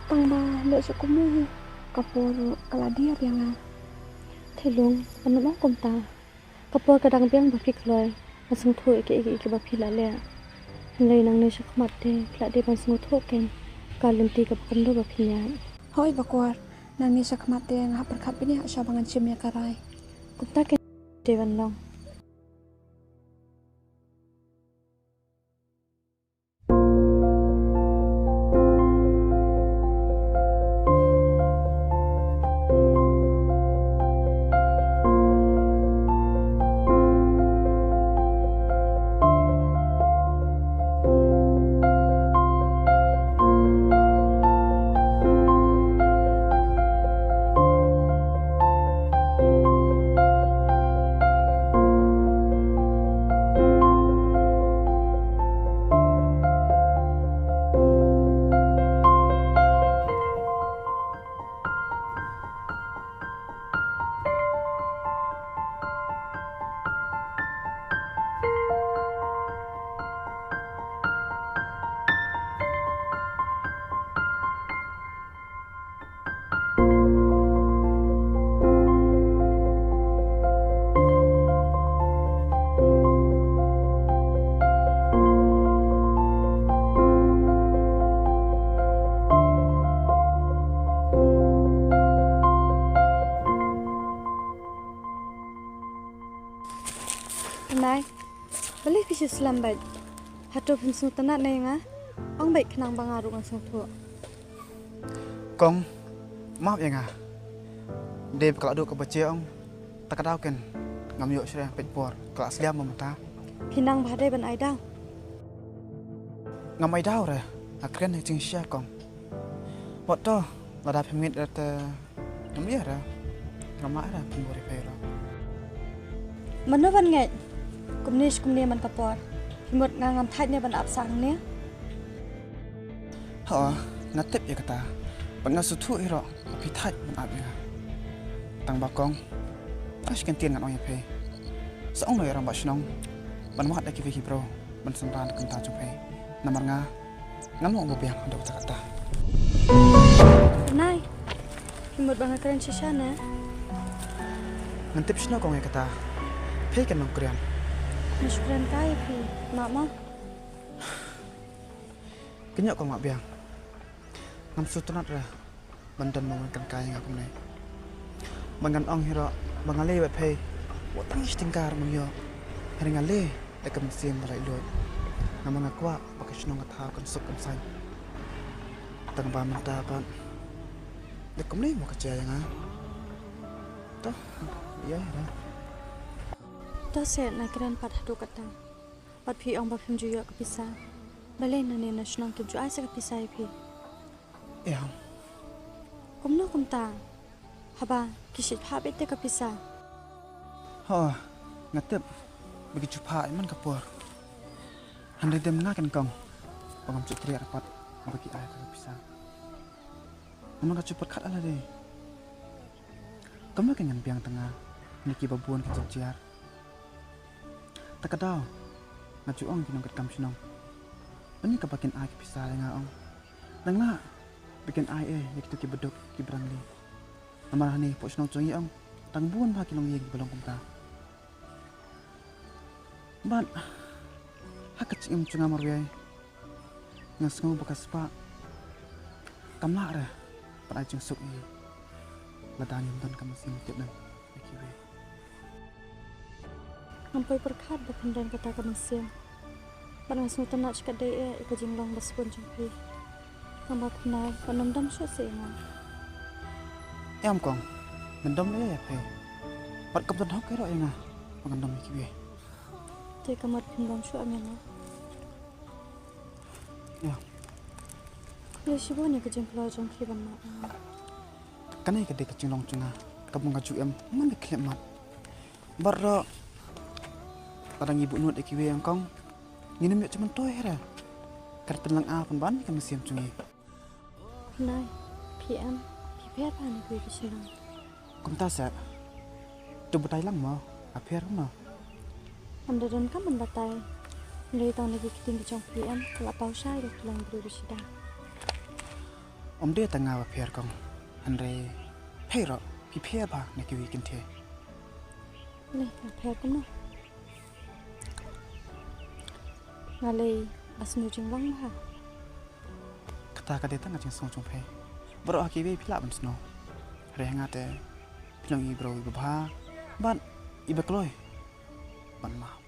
Tang ba leh shuh kumno hi, ka por ruh ka la dier ïa nga. Thelung, ym ong kumta. Ka por ka dang biang ba phi kloi. Ngan sngewthuh ïa kiei kiei kiba phi la leh. Hynrei nangne shakhmat te phi la dei ban sngewthuh kein ka lynti kaba kumno ba phin ïaid. Hooid Bakor, nangne shakhmat te nga hap pyrkhat bniah shuwa ba ngan shim ïa ka rai. Kumta kein dei ban long. Nai, balei phi shu slem beit? Hato phim sngewtynnat ne ïa nga? Ong beit khnang ba nga ruh ngan sngewthuh. Kong, map ïa nga. Dei ba ka la duh kaba jia ong. Ta ka daw kein ngam ïoh shuh re peit por ka la sliam mo mynta. Phi nang ba dei ban ai daw. Ngam ai daw re, nga kren ha ka jingshisha Kong. Wat to, lada phim ngeit re te ngam ïa re. Ngam lah re pynbor ïa phi re. Mano ban ngeit? Kumne shi kumne man ka por. Phi mut nga ngam thait ne ban ap sah hangne? Ho, nga tip ïa kata. Bad nga sngewthuh hi ruh ba phi thait ban ap ïa nga. Tang ba Kong, tang shi kyntien ngan ong ïa phi. Sa ong noh ïa rangbah shnong ban wad da kiwei ki briew ban synran da ka bynta jong phi. Namar nga ngam lah ban biang haduh katta katta. Nai, phi mut ba nga kren shisha ne? Ngan tip shano Kong ïa kata. Phi kan nongkren. Nga shu kren kai ïa phi. Map mo. Kynnoh Kong map biang. Ngam sngewtynnat re ban don mo ban kren kai ïa nga kumne. Bad ngan ong hi ruh ba nga leh bad phi wat tang shi tyngka ruh ngam ïoh. Hynrei nga leh da ka mynsiem ba laitluid. Namar nga kwah ba ka shnong ka thaw kan suk kan saiñ. Tang ba mynta pat. Dei kumne mo ka jia ïa nga. To, ïa ïa. To se na kren pat haduh katta. Pat phi ong ba phim ju ïoh ka pisa. Balei na ne na shnong kim ju ai sa ka pisa ïa phi. Ïa. Kumno kumta. Haba ki shit phah beit te ka pisa. Ho, nga tip ba ki ju phah ïa man ka por. Hynrei dem nga ken kong ba ngam ju treh pat ba ki ai ka pisa. Namar ka ju pyrkhat ala dei. Kumno ka ngan biang tang nga na ki ba bun ki jynjar. Ta ka daw nga ju ong ki nongkit kam shnong. Ani kaba kin ai ki pisa ïa nga ong. Dang lah ba kin ai eh ïa kito ki baduk ki brangli. Namar hangne pok shnong jong ngi ong tang bun ba ki long ïing ba long kumta. Bad ha ka jingim jong nga marwei nga sngew ba ka spah kam lah re ban ai jingsuk ïa lada ngim don ka mynsiem tip nem ïa kiwei. Ngam poi pyrkhat ba phin don kata ka mynsiem. Bad nga sngewtynnat shikatdei ïa ka jinglong ba sbun jong phi. Tang ba phi nai ba nym dom shuh seh ïa nga. Em kong, men dom ïa phi. Bad kam don hok ïa nga ba ngan dom ïa kiwei. Te ka mut phin dom shuh ïa nga. Ïa. Ïa shibun ïa ka jingpynlong jong phi ban mad. Kane ka dei ka jinglong jong nga kaba nga ju em man ka khyllipmat. Baroh lada ngi buh nud ïa kiwei ïa kong ngin ym ïoh jingmyntoi hera. Kan pynlang a pynban ïa ka mynsiem jong ngi. Nai, phi em, phi pher bha na kiwei ki shnong. Kumta sa. To batai lang mo, a pher kumno. Ym da donkam ban batai. Hynrei tang na ki ktien ki jong phi em, ka la paw shai da ki long briew ba shida. Ym dei tang nga ba pher kong. Hynrei phi ruh phi pher bha na kiwei ki kynthei. Nai, a pher kumno. Nga lei ba sngewjinglong ha. Kata ka dei tang ka jingsngew jong phi. Baroh ha kiwei phi lah ban sngew. Hynrei ha nga te phi long i briew iba bha bad iba kloi ban map.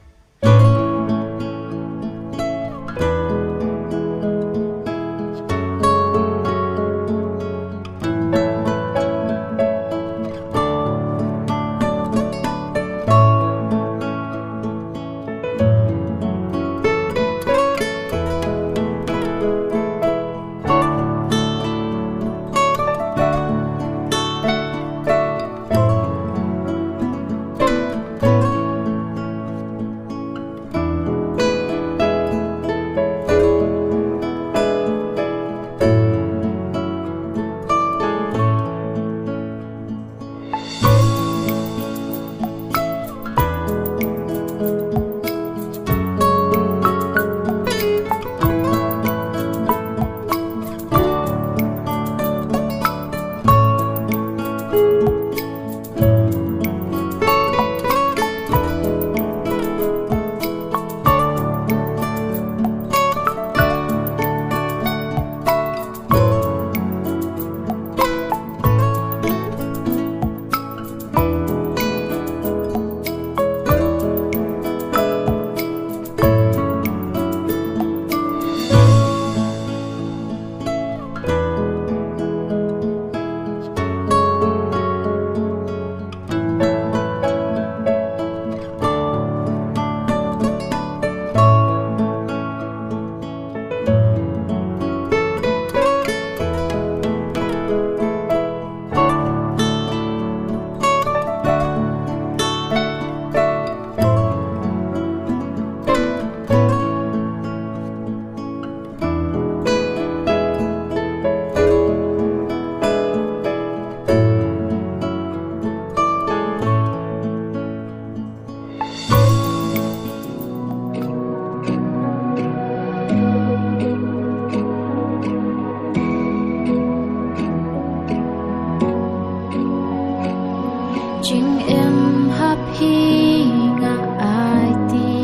Jingim ha phi nga aiti,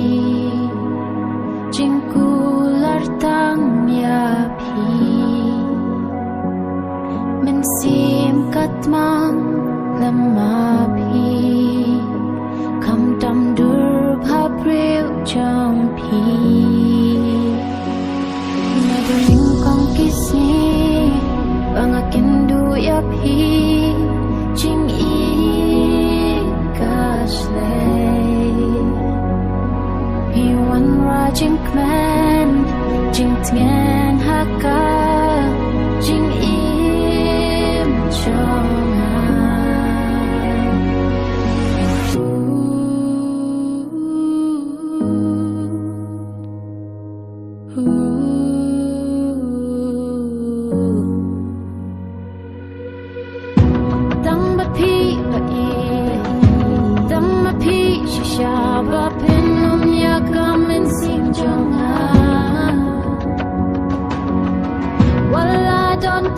jingkular tang ïa phi. Mynsiem katmang lem ma phi, kham tam dur bha briew jong phi. Na ding kong ki sngi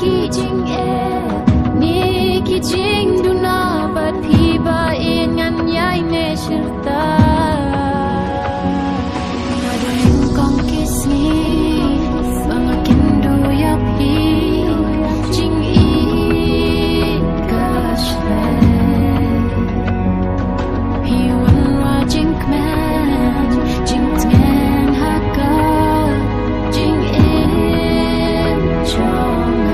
Ki jingeh ne ki jingduna bad phi ba in ngan ïai neh shirta. Nga don kong ki sngi ba nga kynduh ïa phi, jingïeit ka shlei. Phi wan wad jingkmen, jingtngen ha ka jingim jong nga.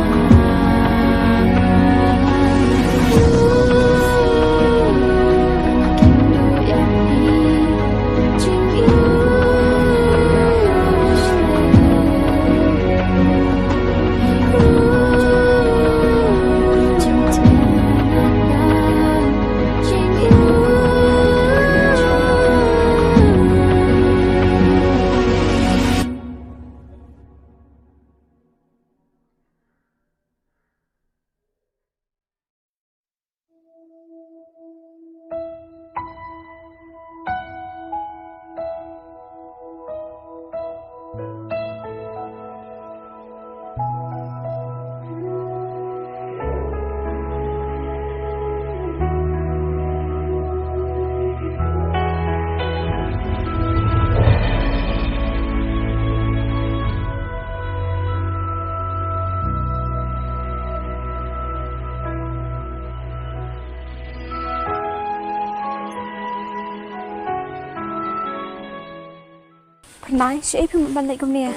Phyrnai, shaei phi mut ban leit kumne?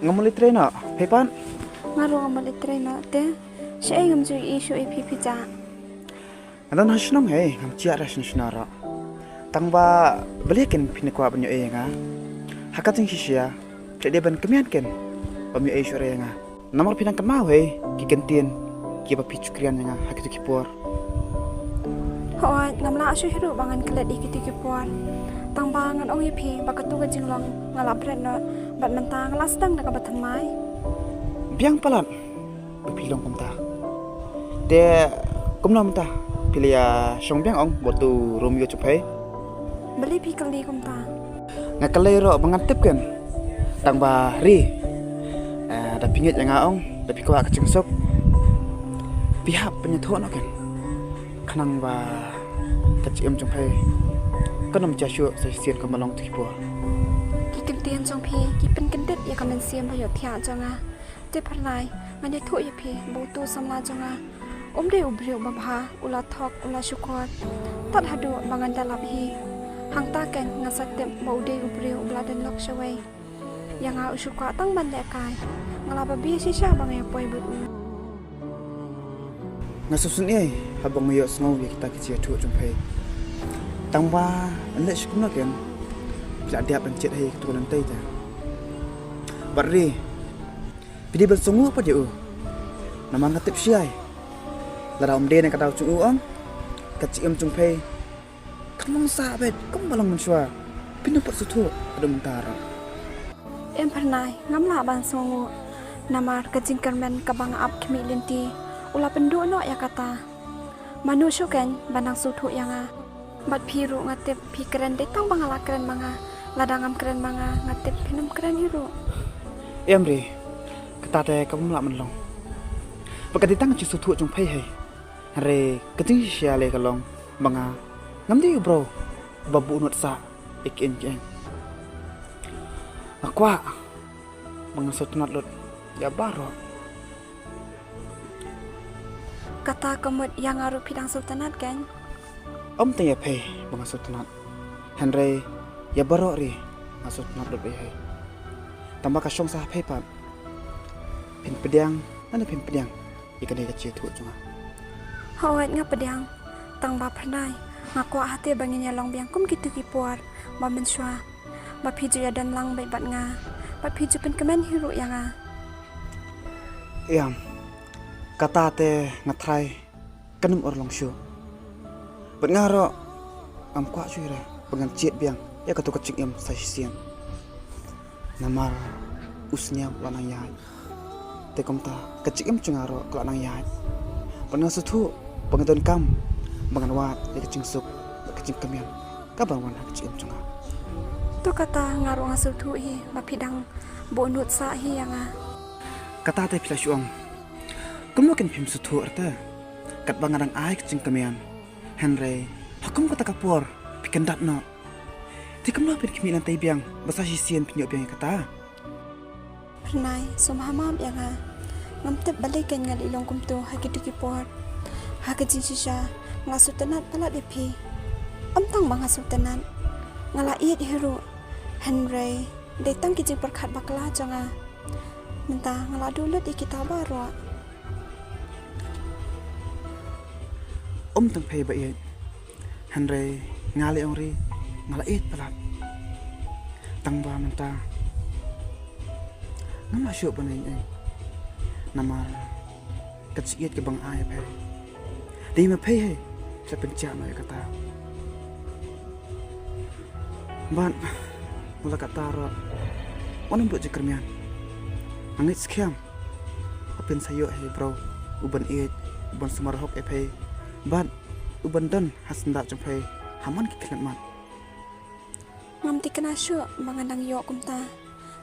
Ngam mut leit trei noh, phi pat? Nga ruh ngam mut leit trei noh, te shaei ngam ju ïohi shuh ïa phi phi jah. Nga don ha shnong hi, ngam jah re shnong shnong ruh. Tang ba balei kin phin kwah ban ïohi ïa nga? Ha ka jingshisha phi la dei ban kmen kin bym ïohi shuh re ïa nga. Namar phi nang kynmaw hi ki kyntien kiba phi ju kren ïa nga ha kito ki por. Hooid, ngam lah shuh hi ruh ba ngan klet ïa kito ki por. Tang ba ngan ong ïa phi ba kato ka jinglong nga la bret noh bad mynta nga la sdang da kaba thymmai. Biang palat ba phi long kumta. Te kumno mynta phi la ïa shong biang ong bad uto u Romeo jong phi? Balei phi kylli kumta? Nga kylli ruh ba ngan tip kin. Tang ba ri, eh, da phi ngeit ïa nga ong, da phi kwah ka jingsuk, phi hap ban ïathuh noh kin, khnang ba ka jingim jong phi kan ym jia shuh sa shisien kumba long kito ki por. Ki kyntien jong phi ki pynkyndit ïa ka mynsiem ba ïohthiah jong nga. Te Phyrnai, ngan ïathuh ïa phi ba uto u samla jong nga um dei u briew uba bha, u la thok, u la shukor. Tad haduh ba ngan da lap hi, hangta ken nga sa tip ba u dei u briew uba la don lok shawei. Ïa nga u shu kwah tang ban lehkai. Nga la babe shisha ba nga ïapoi bad u. Nga sngewsynei haba nga ïohsngew ïa kita ki jingïathuh jong phi. Tang ba lehse kumno ken phi la dep ban jied ha kato ka lynti te. Bad ri, phi dei ban sngewnguh pat ïa u. Namar nga tip shai, lada um dei na ka daw jong u ong, ka jingim jong phi kan long sah beit kumba long mynshuwa. Phin ym pat sngewthuh haduh mynta ruh. Em Phyrnai, ngam lah ban sngewnguh. Namar ka jingkyrmen kaba nga ap khmih lynti u la pynduh noh ïa kata. Mano shuh ken ban nang sngewthuh ïa nga? Bad phi ruh nga tip phi kren dei tang ba nga la kren ma nga. Lada ngam kren ma nga, nga tip phin ym kren hi ruh. Em ri, kata te ka bym lah ban long. Ba ka dei tang ka jingsngewthuh jong phi hi. Hynrei ka jingshisha lei ka long ba nga ngam dei u briew uba buh nud sah ïa ki ïing ki ïeng. Nga kwah ba ngan sngewtynnat lut ïa baroh. Kata ka mut ïa nga ruh phi dang sngewtynnat ken? Ym tang ïa phi ba nga sngewtynnat, hynrei ïa baroh ri nga sngewtynnat lut bha hi. Tang ba ka shong sa ha phi pat, phin pdiang ne phim pdiang ïa kane ka jingïathuh jong nga? Hooid, nga pdiang. Tang ba Phyrnai, nga kwah hate ba ngin ïa long biang kum kito ki por ba mynshuwa, ba phi ju ïa don lang beit bad nga, ba phi ju pynkmen hi ruh ïa nga. Ïam, kata te nga tharai kan ym urlong shuh. Bad nga ruh ngam kwah shuh re ba ngan jied biang ïa kato ka jingim sa shisien. Namar u sniang u la nang ïaid, te kumta ka jingim jong nga ruh ka la nang ïaid. Bad nga sngewthuh ba nga donkam ba ngan wad ïa ka jingsuk bad ka jingkmen kaba wan ha ka jingim jong nga. To kata nga ruh nga sngewthuh hi ba phi dang buh nud sah hi ïa nga. Kata te phi la shu ong, Kumno kin phim sngewthuh rta? Katba nga dang ai ka jingkmen. Hynrei ha kum kata ka por phi kyndat noh. Te kumno phin khmih lynti biang ba sa shisien phin ïoh biang ïa kata? Phyrnai, sngewbha map ïa nga. Ngam tip balei kein nga leh long kumto ha kito ki por. Ha ka jingshisha nga sngewtynnat palat ïa phi. Ym tang ba nga sngewtynnat, nga la ïeit hi ruh. Hynrei dei tang ki jingpyrkhat bakla jong nga. Mynta nga la duh lut ïa kita baroh. Ym tang phi ba ïeit, hynrei nga leh ong Ri, nga la ïeit palat. Tang ba mynta ngam lah shuh ban ïeng, namar ka jingïeit kaba nga ai ïa phi, dei ma phi hi sa pynjah noh ïa kata. Bad wat la katta ruh, wat nym buh jingkyrmen. Nga ngeit skhem ba phin sa ïoh hi briew uban ïeit, uban sumar hok ïa phi, bad uban don ha syndah jong phi ha man ki khyllipmat. Ngam thikna shuh ba nga dang ïoh kumta.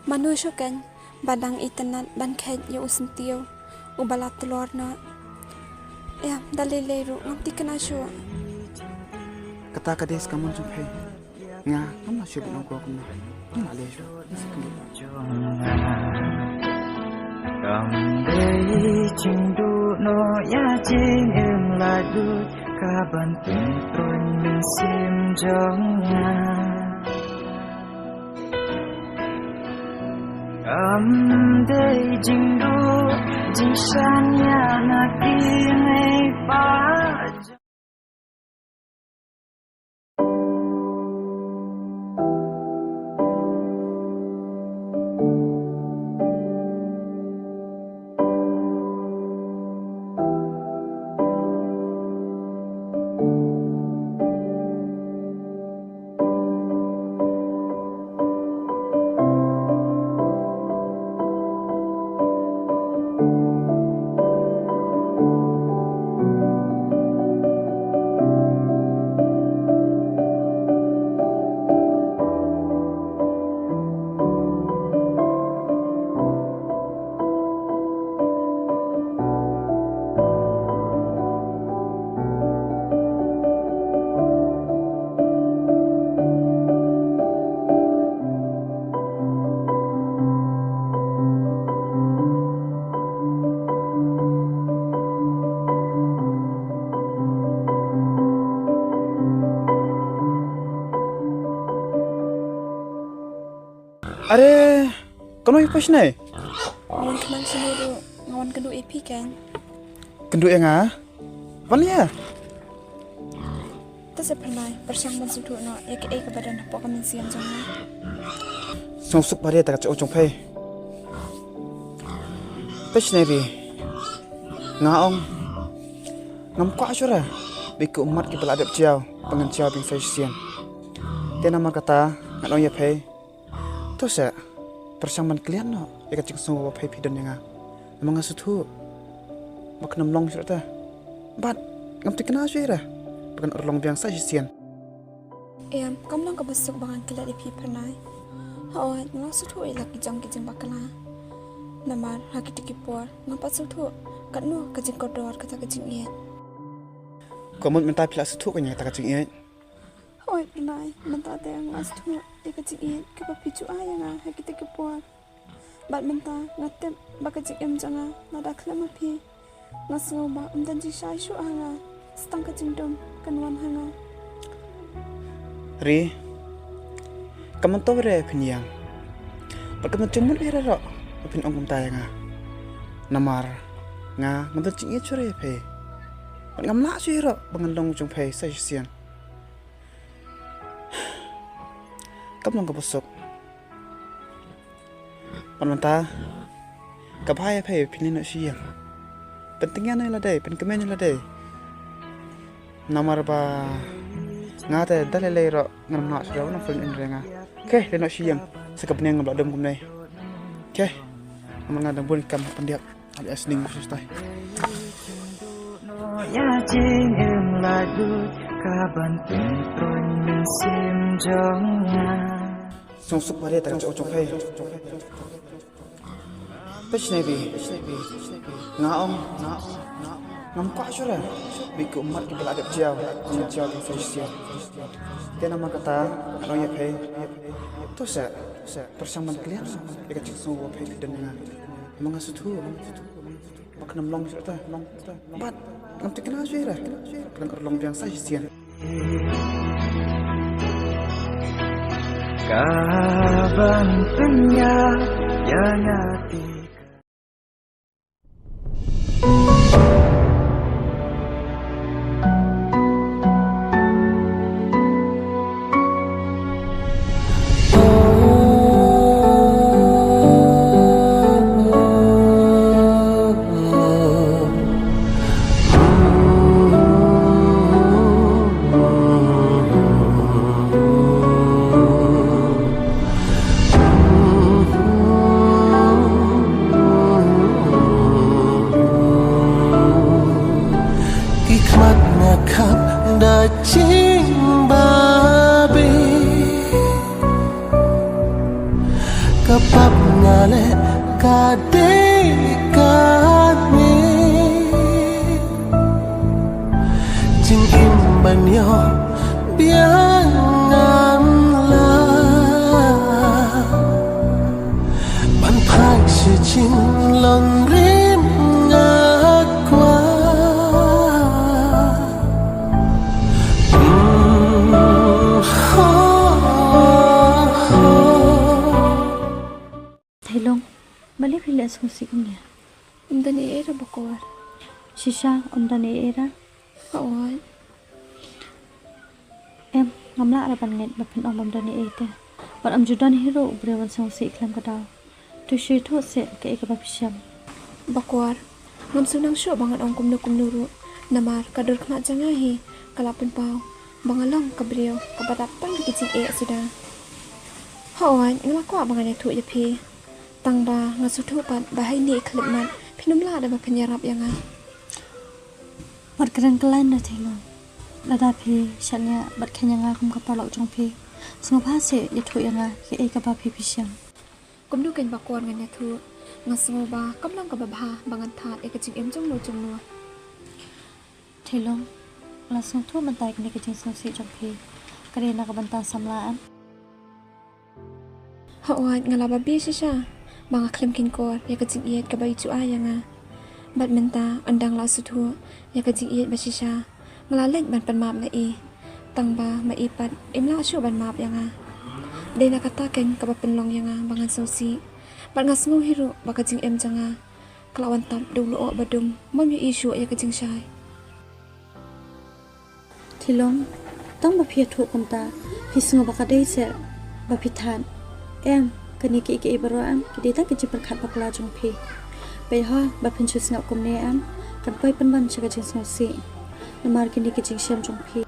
Mano shuh kein ba dang itynnat ban kheit ïa u syntiew uba la tlor noh. Ïa, da lei lei ruh ngam thikna shuh. Kata ka dei sa ka mon jong phi. Nga ngam lah shuh ban ong kumno. Ngam lah leh shuh. Kam dei jingduh noh ïa jingim la dut ka ban pyntrun mynsiem jong nga. Kam dei jingduh jingshaniah na ki nongpa. Are, kano hi pos ne? Nga wan kynduh sini ruh, nga wan kynduh ïa phi kan. Kynduh ïa nga? Wan ïa. Te sa pyrnai, pyrshang ban sngewthuh noh ïa kaei kaba don hapoh ka mynsiem jong nga. Sngewsuk ba dei ta ka jong phi. Phi sngewbha. Nga ong, ngam kwah shuh re ba ki ummat kiba la dep jaw ba ngan jaw biang sa shisien. Te namar kata ngan ong ïa phi. To sa pyrshang ban kylliang noh ïa ka jingsngew ba phi phi don ïa nga. Namar nga sngewthuh ba kan ym long shuh te. Bad ngam thikna shuh ïa re ba kan urlong biang sa shisien. Em, kam long kaba suk ba ngan klet ïa phi pyrnai. Hooid, nga sngewthuh ïa la ki jong ki jingbakla. Namar ha kito ki por ngam pat sngewthuh katno ka jingkordor kata ka jingïeit. Ka mut mynta phi la sngewthuh kane kata ka jingïeit. Hooid pyrnai, mynta te nga sngewthuh ïa ka jingïeit kaba phi ju ai ïa nga ha kito ki por. Bad mynta nga tip ba ka jingim jong nga lada khlem ma phi, nga sngew ba ym don jingshai shuh ha nga, sa tang ka jingdum kan wan ha nga. Ri, kam myntoi re phin ïeng. Bad kam jingmut re ruh ba phin ong kumta ïa nga. Namar nga ngam don jingïeit shuh re ïa phi. Bad ngam lah shuh ruh ba ngan long jong phi sa shisien. Kam long kaba suk. Bad mynta ka bha ïa phi phin leit noh sha ïing. Pyntyngian ïa lade, pynkmen ïa lade. Namar ba nga te da lei lei ruh ngam lah shuh ruh nang phone in re nga. Khe, leit noh sha ïing. Sa ka bneng ngam lah dum kumne. Khe, namar nga dang bun kam pyndiap. Ïa jingim la dut ka ban pyntrun mynsiem jong nga. Sngewsuk ba dei ta ka jong jong phi. Pishnebi, nga ong, ngam kwah shuh re. Bi ki ummat ki ba la dep jaw, ngam jaw ki sa shisien. Te namar kata, nga ong ïa phi. To sa, pyrshang ban clear ïa ka jingsngew ba phi phi don ïa nga. Ma nga sngewthuh ba khnang long shuh ta. Bad ngam thikna shuh re. Ka dang urlong biang sa shisien. Ka ban pynïap ïa nga te. Ki khmat nga khap da jingbabe. Ka pap nga leh ka dei kane. Jingim ban ïoh biang ngan lah. Ban phai sha jinglong rim nga kwah. Mm, ho, ho. Theilong, balei phi leh sngewsih kumne? Ym don ei ei re Bakor. Shisha, ym don ei ei re? Hooid. Em, ngam lah re ban ngeit ba phin ong bym don ei ei te. Bad ym ju don hi ruh u briew ban sngewsih khlem ka daw. To shu ïathuh seh kaei kaba phi shem. Bakor, ngam sngewsih shuh ba ngan ong kumno kumno ruh. Namar ka dur khynnah jong nga hi ka la pynpaw ba nga long ka briew kaba dap tang da ki jingeh suda. Hooid, nga la kwah ba ngan ïathuh ïa phi. Tang ba nga sngewthuh pat ba ha ine i khyllipmat phin ym lah da ba phin ïarap ïa nga. Wat kren khlaiñ da Theilong. Lada phi shaniah bad kheiñ ïa nga kum ka paralok jong phi, sngewbha seh ïathuh ïa nga kaei kaba phi phi shem. Kumno keiñ Bakor ngan ïathuh. Nga sngew ba kam long kaba bha ba ngan thad ïa ka jingim jong no jong no. Theilong, la sngewthuh mynta ïa kane ka jingsngewsih jong phi. Ka dei na ka bynta samla em? Hooid, nga la babe shisha ba nga khlem khein kor ïa ka jingïeit kaba i ju ai ïa nga. Bad mynta ynda nga la sngewthuh ïa ka jingïeit ba shisha, nga la leit ban pan map na i. Tang ba ma i pat im lah shuh ban map ïa nga. Dei na kata keiñ kaba pynlong ïa nga ba ngan sngewsih. Bad nga sngew hi ruh ba ka jingim jong nga ka la wan tap da u lyoh ba dum, bym ïohi shuh ïa ka jingshai. Theilong, tang ba phi ïathuh kumta, phi sngew ba ka dei seh ba phi thad. Em, kane kiei kiei baroh em ki dei tang ki jingpyrkhat bakla jong phi. Peit ho ba phin shu sngap kumne em, kan poi pynban sha ka jingsngewsih. Namar kine ki jingshem jong phi,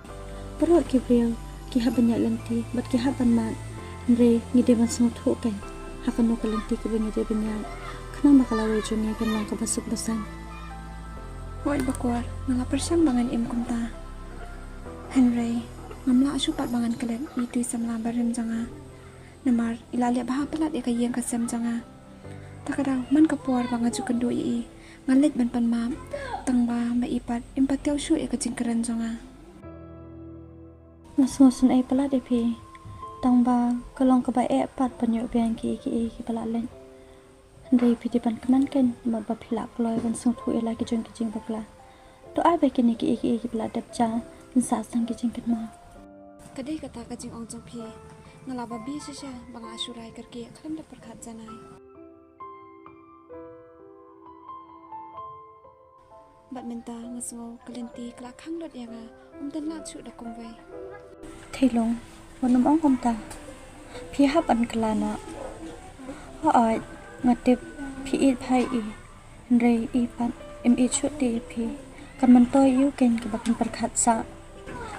baroh ki briew ki hap ban ïaid lynti bad ki hap ban mad. Hynrei ngi dei ban sngewthuh keiñ ha kano ka lynti kaba ngi dei ban ïaid, khnang ba ka lawei jong ngi kan long kaba suk ba saiñ. Hooid Bakor, nga la pyrshang ba ngan im kumta. Hynrei ngam lah shuh pat ba ngan klet ïa itu i samla barim jong nga. Namar i la leh bha palat ïa ka ïing ka sem jong nga. Ta ka daw man ka por ba nga ju kynduh ïa i, nga leit ban pan map, tang ba ma i pat im patiaw shuh ïa ka jingkren jong nga. Nga sngewsynei palat ïa phi, tang ba ka long kaba eh pat ban ïoh biang kiei kiei kiba la leit. Hynrei phi dei ban kmen keiñ namar ba phi lah kloi ban sngewthuh ïa la ki jong ki jingbakla. To ai ba kine kiei kiei kiba la dep jia kin sah tang ki jingkynmaw. Ka dei kata ka jingong jong phi. Nga la babe shisha ba nga la shu rai kyrkieh khlem da pyrkhat janai. Bad mynta nga sngew ka lynti ka la khang lut ïa nga, ym don lad shuh da kumwei. Theilong, wat nym ong kumta. Phi hap ban kylla noh. Hooid, nga tip phi ïeit bha ïa i. Hynrei i pat im ïeit shuh te ïa phi. Kan myntoi ïa u keiñ kaba kan pyrkhat sah.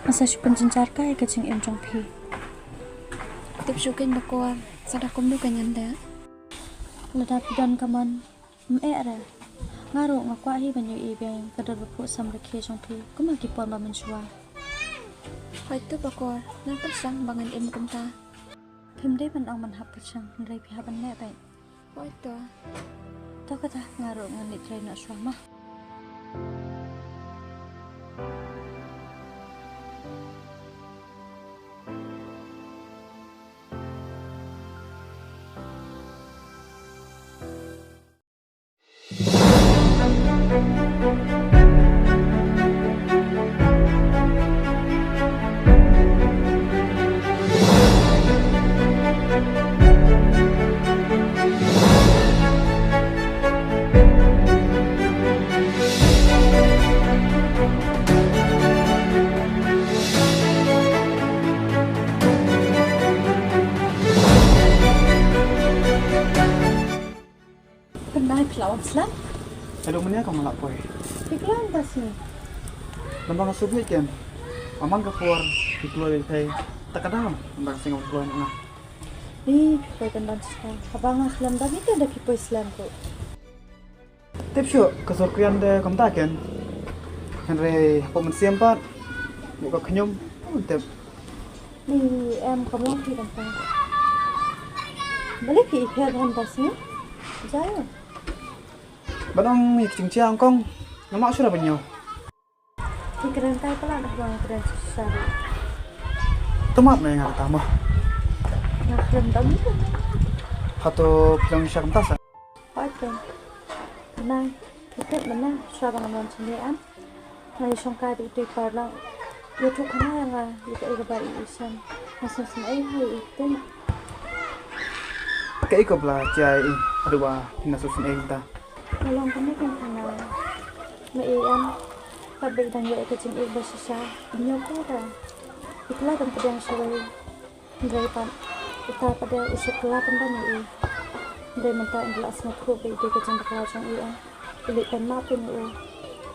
Nga sa shu pynjynjar kai ïa ka jingim jong phi. Tip shuh keiñ Bakor, sa da kumno keiñ ngan leh. Lada phi don ka mon, ym eh re. Nga ruh nga kwah hi ban ïohi biang ka dur ba phuh samrkhie jong phi kum ha ki por ba mynshuwa. Hooid to Bakor, ngan pyrshang ba ngan im kumta. Phim dei ban ong ban hap pyrshang, hynrei phi hap ban leh beit. Hooid to. To kata nga ruh ngan leit trei noh shuwa ma. Pynai phi la wan slem? Hello, mynne ka ma la poi. Phi khlem ta sni. Lamba nga shu bit ken. Amang ka por phi kloi lei thei. Ta ka dam lamba ka sing kloi na. Ni phi poi kan ban sita. Haba nga slem da ni ken da phi poi slem ko. Tip shuh ka sur krian de kam ta ken. Hynrei hapoh mynsiem pat. Buh ka khñium. Tip. Ni em kam long phi kam ta. Bale phi i pher han ta sni. Jayo. Ba dang ïa ka jingshah Hong Kong. Nga map shuh ban ïoh. Ki kren tai palat haba nga kren shisha. To map ne nga kata mo. Nga kren dam ni. Hato phi long shisha kumta sa? Hooid kong. Nai, ki tip mynne shisha ba nga mon shisha em. Nga ïa shongkai da utei paralok. Ïathuh khana ïa nga ïa kaei kaba i i shen. Nga sngewsynei ha i i tip. Kaei kaba la jia ïa i haduh ba phi na sngewsynei kumta? Nga long kane kane kane. Nga ïeit em. Pat ba i dang ïoh ïa ka jingïeit ba shisha. I ñiew ka da. I kylla ban pdiang shawei. Hynrei pat uta pat de u shu kylla pynban ïa i. Hynrei mynta i la sngewthuh ba i dei ka jingbakla jong i em. I leit ban map ïa u.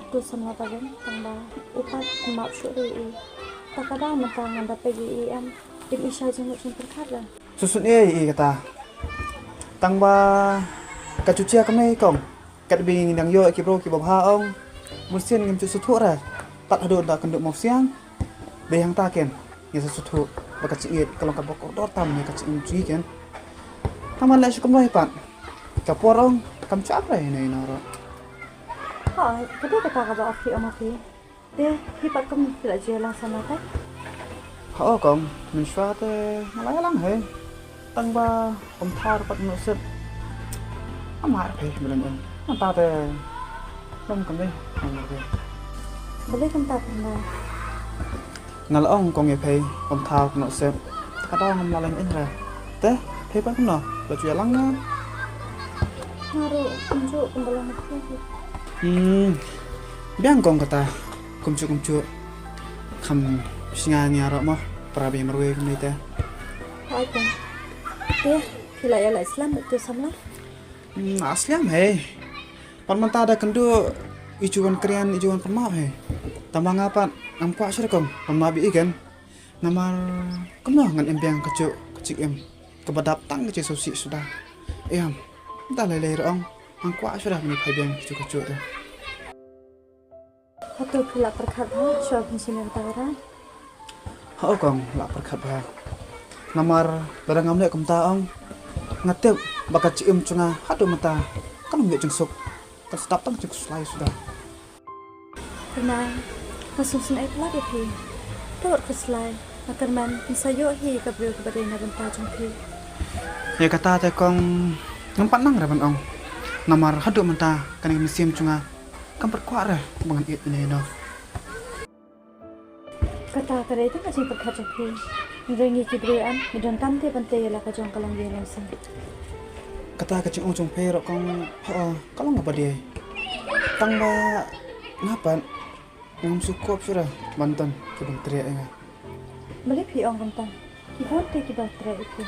Uto samla ba rim tang ba u pat map shuh ïa i. Ta ka daw mynta ngan da peit ïa i em. Im i sha jingmut jingpyrkhat re. Sngewsynei ïa i kata. Tang ba ka jujia kumne kong. Katba ngi dang ïoh ki briew kiba bha ong. Mynsiem ngim ju sngewthuh re. Pat haduh da kynduh mawsiang. Dei hangta ken. Ngi sngewthuh ba ka jingïeit ka long kaba kordor tam ïa ka jingim jong ngi ken. Tang ban leh sha kumno hi pat. Ka por ong kam shah re ïa no ïa no ruh. Ha, ka dei kata kaba phi ong ma phi. Te phi pat kum phi la ju ïalang samla te? Hooid kong, mynshuwa te nga la ïalang hi. Tang ba kum thaw pat mynno sep. Amar phi bilang em. Mynta te kum kam dei, amar phi. Balei kumta phi na? Nga la ong kong ïa phi kum thaw mynno sep. Ka daw ngam la leh in re. Te phi pat kumno? La ju ïalang ne? Nga ruh kumjuh kumba long phi. Hmm. Biang kong kata. Kumjuh kumjuh. Kham sngewsynei ruh mo. Para ba ïa marwei kumne te. Hooid kong. Te phi la ïa la slem uto samla? Hmm, la slem hi. Pat mynta da kynduh i ju wan krian i ju wan pynmap hi. Tang ba nga pat ngam kwah shuh kong pynmap ïa i ken. Namar kumno ngan im biang kajuh ka jingim kaba dap tang ka jingsngewsih suda. Em, da lei lei ruh ong ngan kwah shuh ban ïa phai biang kajuh kajuh te. Hato phi la pyrkhat bha shuwa phin shim ïa kata ka rai? Hooid kong, la pyrkhat bha. Namar lada ngam leh kumta ong nga tip ba ka jingim jong nga haduh mynta kan ym ïoh jingsuk. Kan sa dap tang jingkhuslai suda. Kynmaw, nga sngewsynei palat ïa phi. To wat khuslai, nga kyrmen phin sa ïoh hi ka briew kaba dei na bynta jong phi. Ïa kata te kong ngam pat nang re ban ong. Namar haduh mynta kane ka mynsiem jong nga kam pat kwah re ba ngan ïeit ïa no. Kata ka dei tang ka jingpyrkhat jong phi. Hynrei ngi ki briew em, ngi don kam te ban tei ïa la ka jong ka long ïa long seng. Kata ka jingong jong phi ruh kong, hooid, ka long kaba dei. Tang ba nga pat ngam shu kup shuh re ban don ki ban treh ïa nga. Balei phi ong kumta? Ki bun te kiba treh ïa phi.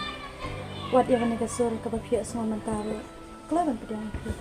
Wat ïa kane ka sur kaba phi ïohsngew mynta ruh kloi ban pdiang ïa phi.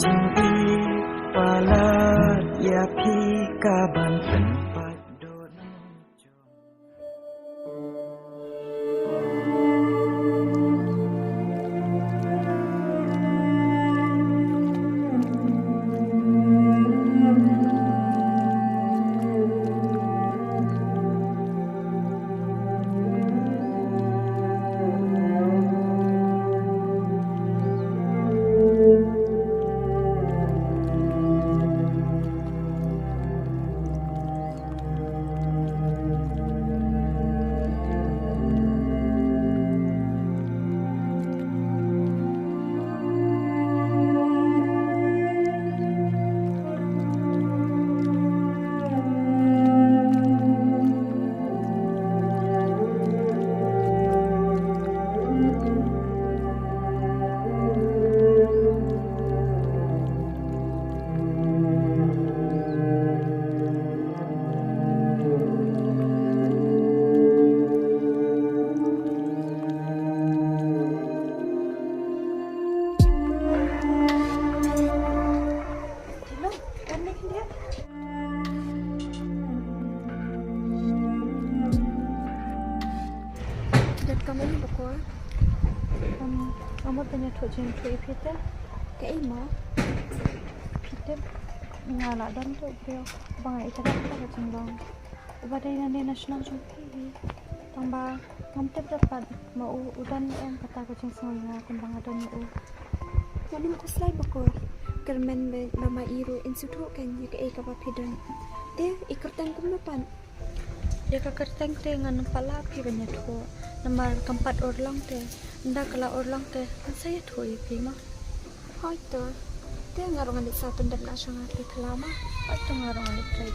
Jingïeit palat ïa phi ka ban pynpait. Dep kam ïa bakor. Am, nga mut ban ïathuh jingïathuh ïa phi te. Kaei mo? Phi tip, nga la don tu briew ba nga ïeit ïa ka jinglong. Uba dei na ne na shnong jong phi hi. Tang ba ngam tip da pat ma u u don em kata ka jingsngew ïa nga kumba nga don ïa u. Ngam khuslai bakor. Kyrmen ba ma i ruh in sngewthuh kein ïa kaei kaba phi don. Te i kyrteng kumno pat? Ïa ka kyrteng te ngan ym pat lah phi ban ïathuh namar kam pat urlong te. Ynda ka la urlong te ngan sa ïathuh ïa phi ma. Hooid to. Te nga ruh ngan leit sa pyndep noh sha nga phi phi lah ma. Hooid to, nga ruh ngan leit phi.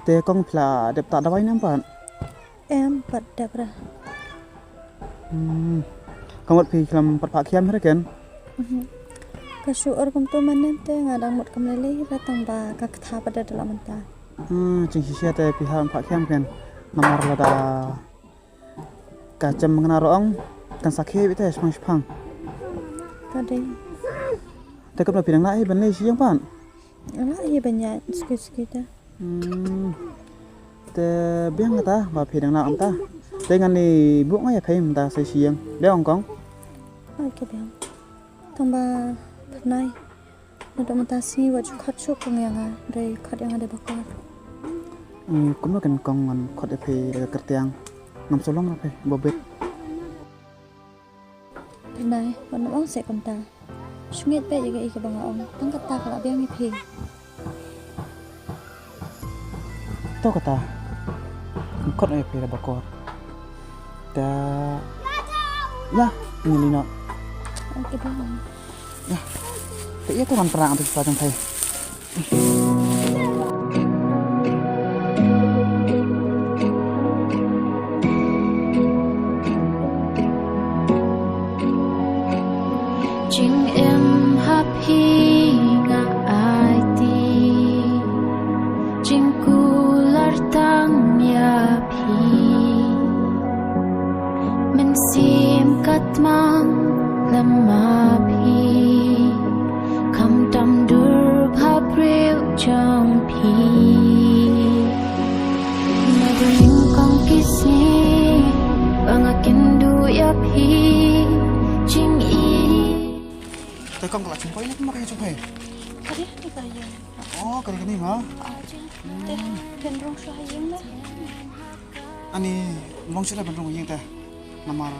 Te kong, phi la dep tah dawai ne em pat? Em pat dep re. Hmm. Ka mut phi khlem pat phah khiam hi re ken? Mhm. Ka shu ur kumto mynnin te nga dang mut kam lei lei hi re tang ba ka kata pat da la mynta. Hmm, jingshisha te phi hap phah khiam ken. Namar lada ka jem kane ruh ong kan sa khie beit te shipang shipang. Ka dei. Te kumno, phi dang lah hi ban leit sha ïing pat? Lah hi ban ïaid suki suki te. Hmm. Te biang kata ba phi dang lah mynta. Te ngan ïa buh nga ïa phi mynta sa sha ïing. Biang ong kong? Ai, ka biang. Tang ba pynai. Naduh mynta sngi wat ju khot shuh kong ïa nga, dei khot ïa nga dei bakor. Hmm, kumno ken kong, ngan khot ïa phi da ka kyrteng. Ngam sngewlong ra phi ba bit. Pynai, wat nym ong seh kumta. Shu ngeit beit ïa kaei kaba nga ong, tang kata ka la biang ïa phi. To kata. Ngam khot ïa phi da bakor. Te ïa, ngi leit noh. Ïa. Te ïa, to ngan pynrang ïa phi jong phi. Jingim ha phi nga aiti, jingkular tang ïa phi. Mynsiem ka tmang lem ma phi, kham tam dur bha briew jong phi. Nga dang kong ki sngi ba nga kynduh ïa phi jingïeit. Te kong, ka la jingpoi ne kumba ka ïa jingpoi? Ka dei kane ka ïa. Oh, ka dei kane ma. Ah, jing. Te phin rung shuwa ha ïing ne? Ani long shuwa ban rung ïing te. Namar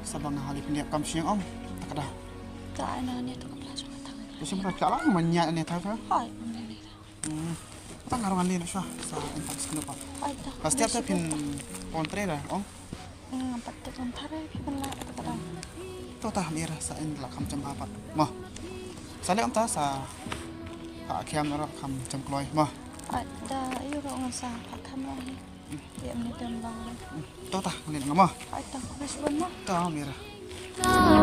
sa ba nga hali pyndiap kam sha ïing ong. Ta ka da. Ta ai na ne to ka pla jong ka tang. Te shu ma ta pla la ma nya ne ta ka. Hai. Hmm. Tang arong ali na shuwa sa in tang skul pa. Ai ta. Pas tiap ta phin pon tre da ong. Hmm, pat te pon thare phi pala ta ta. To ta mira sa in la kham jam ha pat. Mo. Sa le ong ta sa ha khiam ro kham jam kloi mo. Ai ta yu ro ngan sa ha kham ro hi. Ïa, mynta lang. To ta, ngan leit nga mo. Ai ta, bes bon mo. To, mira.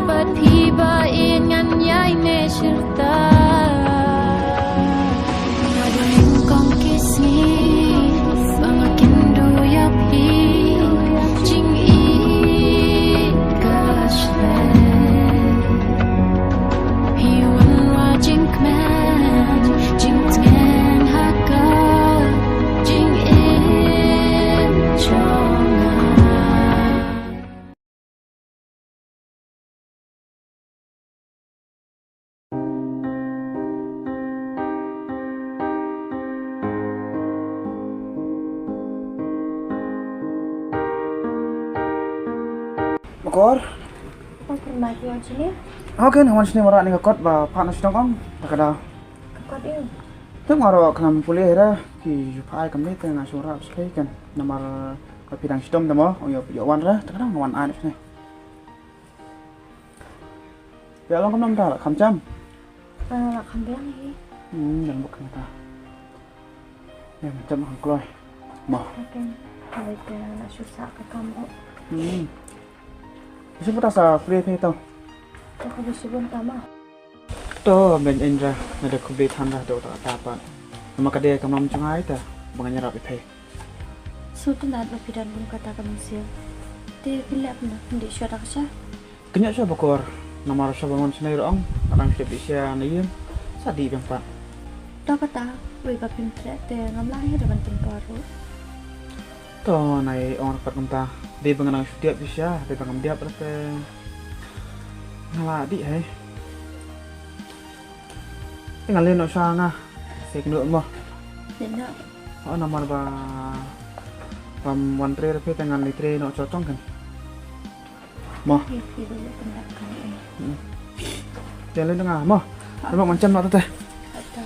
Bad phi ba in ngan ïai ne shirta. Nga dang kong kisni, ba nga kin du ïa phi, jing i ka shlei. Phi wan wa jingkmen, jingtngen ha ka jingim jong nga. Bakor. Bakor ma ki wan shini? Okay, nang wan shini marah ni ka kot ba phah na shnong ong. Ta ka daw. Ka kot ïa. Te nga ruh khnang pule hira ki ju phah ai kamni te nga shu rah bskai kan. Namar ka phi dang shitom te mo, ong ïoh ïoh wan ra, te ka dang wan ai shane. Ïa long kam nam ta la kham jam. Ah, la kham biang hi. Hmm, dang bok ta. Ïa jam kham kloi. Mo. Okay. Kali te la shu sah ka kam ruh. Hmm. Shu puta sa free te to. To ka bisu bun ta ma. To, ben Indra, nga da khublei than da to ta ta pat. Namar ka dei ka mlam jong nga ita, ba ngan ïarap ïa phi. Sngewtynnat ba phi don kum kata ka mynsiem. Te phi leh kumno, phin dih shuwa da ka sha? Kynnoh shuwa Bakor, namar shuwa ban wan shane ruh ong, nga dang shu dih sha na ïing, sa dih biang pat. To kata, wei ba phim treh te ngam lah hi da ban pynpor ruh. To nai ong ruh pat kumta, dei ba nga dang shu dih sha, dei ba ngam dih ruh te nga lah dih hi. Te ngan leit noh sha nga. Sek noh mo. Leit noh. Oh, namar ba bam wan trei phi te ngan leit trei noh chong chong kan. Mo. Ïa, ïa, ïa, ïa, ïa, ïa. Hmm. Te leit nga mo. Namar man chem noh te. Ata.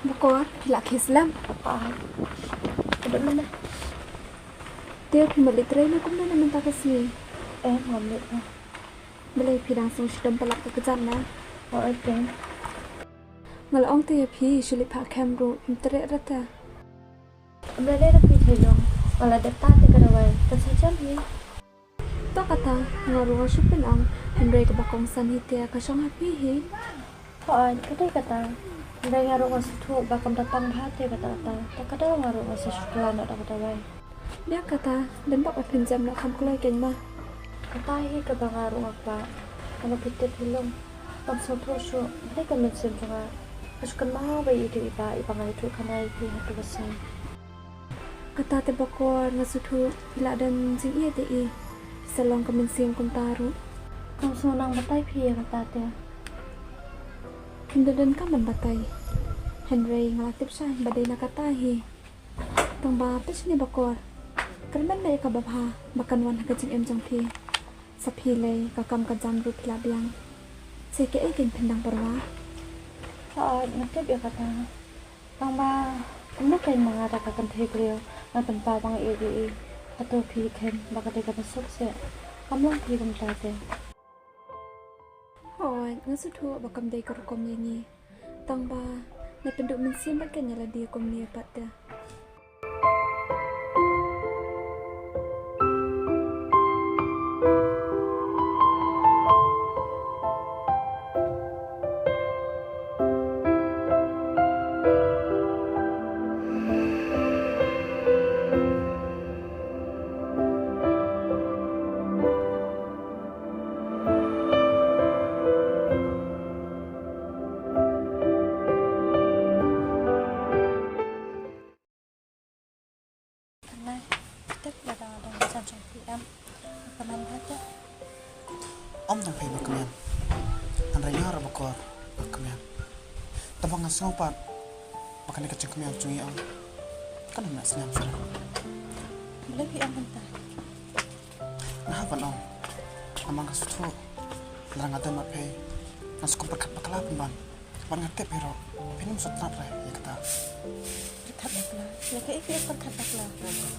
Bakor, phi la khie slem? Ai. Ka don mynne. Te phi mut leit trei ne kumne na mynta ka sngi? Em, ngam leit. Balei phi dang sngewshitom palat ka kjat na? Hooid te. Nga la ong te ïa phi shu leit phah kem ruh, phim treh ruh te. Ym lei lei ruh phi Thailung, nga la dep tah te ka dawai, kan sa jem hi. To kata, nga ruh nga shu pyn-ong, hynrei kaba kongsan hi te ka shong ha phi hi. Hooid, ka dei kata. Hynrei nga ruh nga sngewthuh ba kam da tang bha te kata kata. Te ka daw nga ruh nga sa shu kylla noh da ka dawai. Biang kata, dang bok ba phin jem noh kham kloi kein ma. Kata hi kaba nga ruh nga kwah. Namar phi tip Thailung, ngam sngewthuh shuh, balei ka mynsiem jong nga ka shu kynmaw ba ïeit ïa i bah, i ba nga ïathuh khana ïa phi ha tu ka sngi. Kata te Bakor, nga sngewthuh phi la don jingïeit ïa i. Sa long ka mynsiem kumta ruh. Ngam sngewdang batai phi ïa kata te. Phim da donkam ban batai. Hynrei nga la tip shai ba dei na kata hi. Tang ba peit shane Bakor, kyrmen bha ïa kaba bha ba kan wan ha ka jingim jong phi. Sa phi lei, ka kam ka jam ruh phi la biang. Sa kaei kein phin dang pyrwa? Hooid, nga tip ïa kata. Tang ba kumno kein ma nga da ka kynthei briew nga pynpaw ba nga ïeit ïa i. Hato phi khein ba ka dei kaba suk seh? Kam long phi kumta te. Hooid, nga sngewthuh ba kam dei ka rukom ïa ngi. Tang ba nga pynduh mynsiem bad ka ïa lade kumne pat te. Tang na, tip lada don jong phi em, kmen bha te. Ym tang phi ba kmen. Hynrei nga ruh Bakor ba kmen. Tang ba nga sngew pat ba kane ka jingkmen jong ngi ym kan ym sngewsih. Balei phi ong kumta? Nga hap ban ong. Namar nga sngewthuh lada nga don bad phi, nga sngewkhia pyrkhat bakla pynban. Bad nga tip hi ruh phin ym sngewtynnat re ïa kata. Pyrkhat bakla? Ïa kaei phi ong pyrkhat bakla?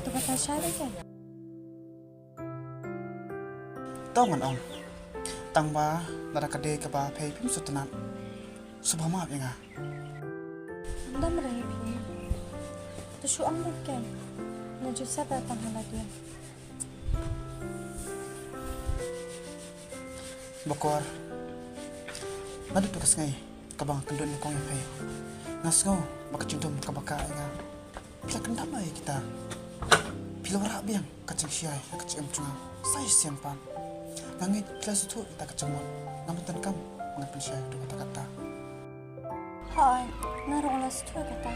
To kata shai re kein? To ngan ong. Tang ba lada ka dei kaba phi phim sngewtynnat, sngewbha map ïa nga. Ym dam re phi. To shu ong beit kein. Nga ju sep tang ha lade. Bakor, naduh ka sngi kaba nga kynduh nyngkong ïa phi, nga sngew ba ka jingdum kaba ka ïa nga. Phi la kyndam ïa kita. Phi la wanrah biang ka jingshisha ïa ka jingim jong nga sa shisien pat. Nga ngeit phi la sngewthuh ïa kata ka jingmut. Ngam donkam ba ngan pynshai haduh katta katta. Hooid, nga ruh nga la sngewthuh ïa kata.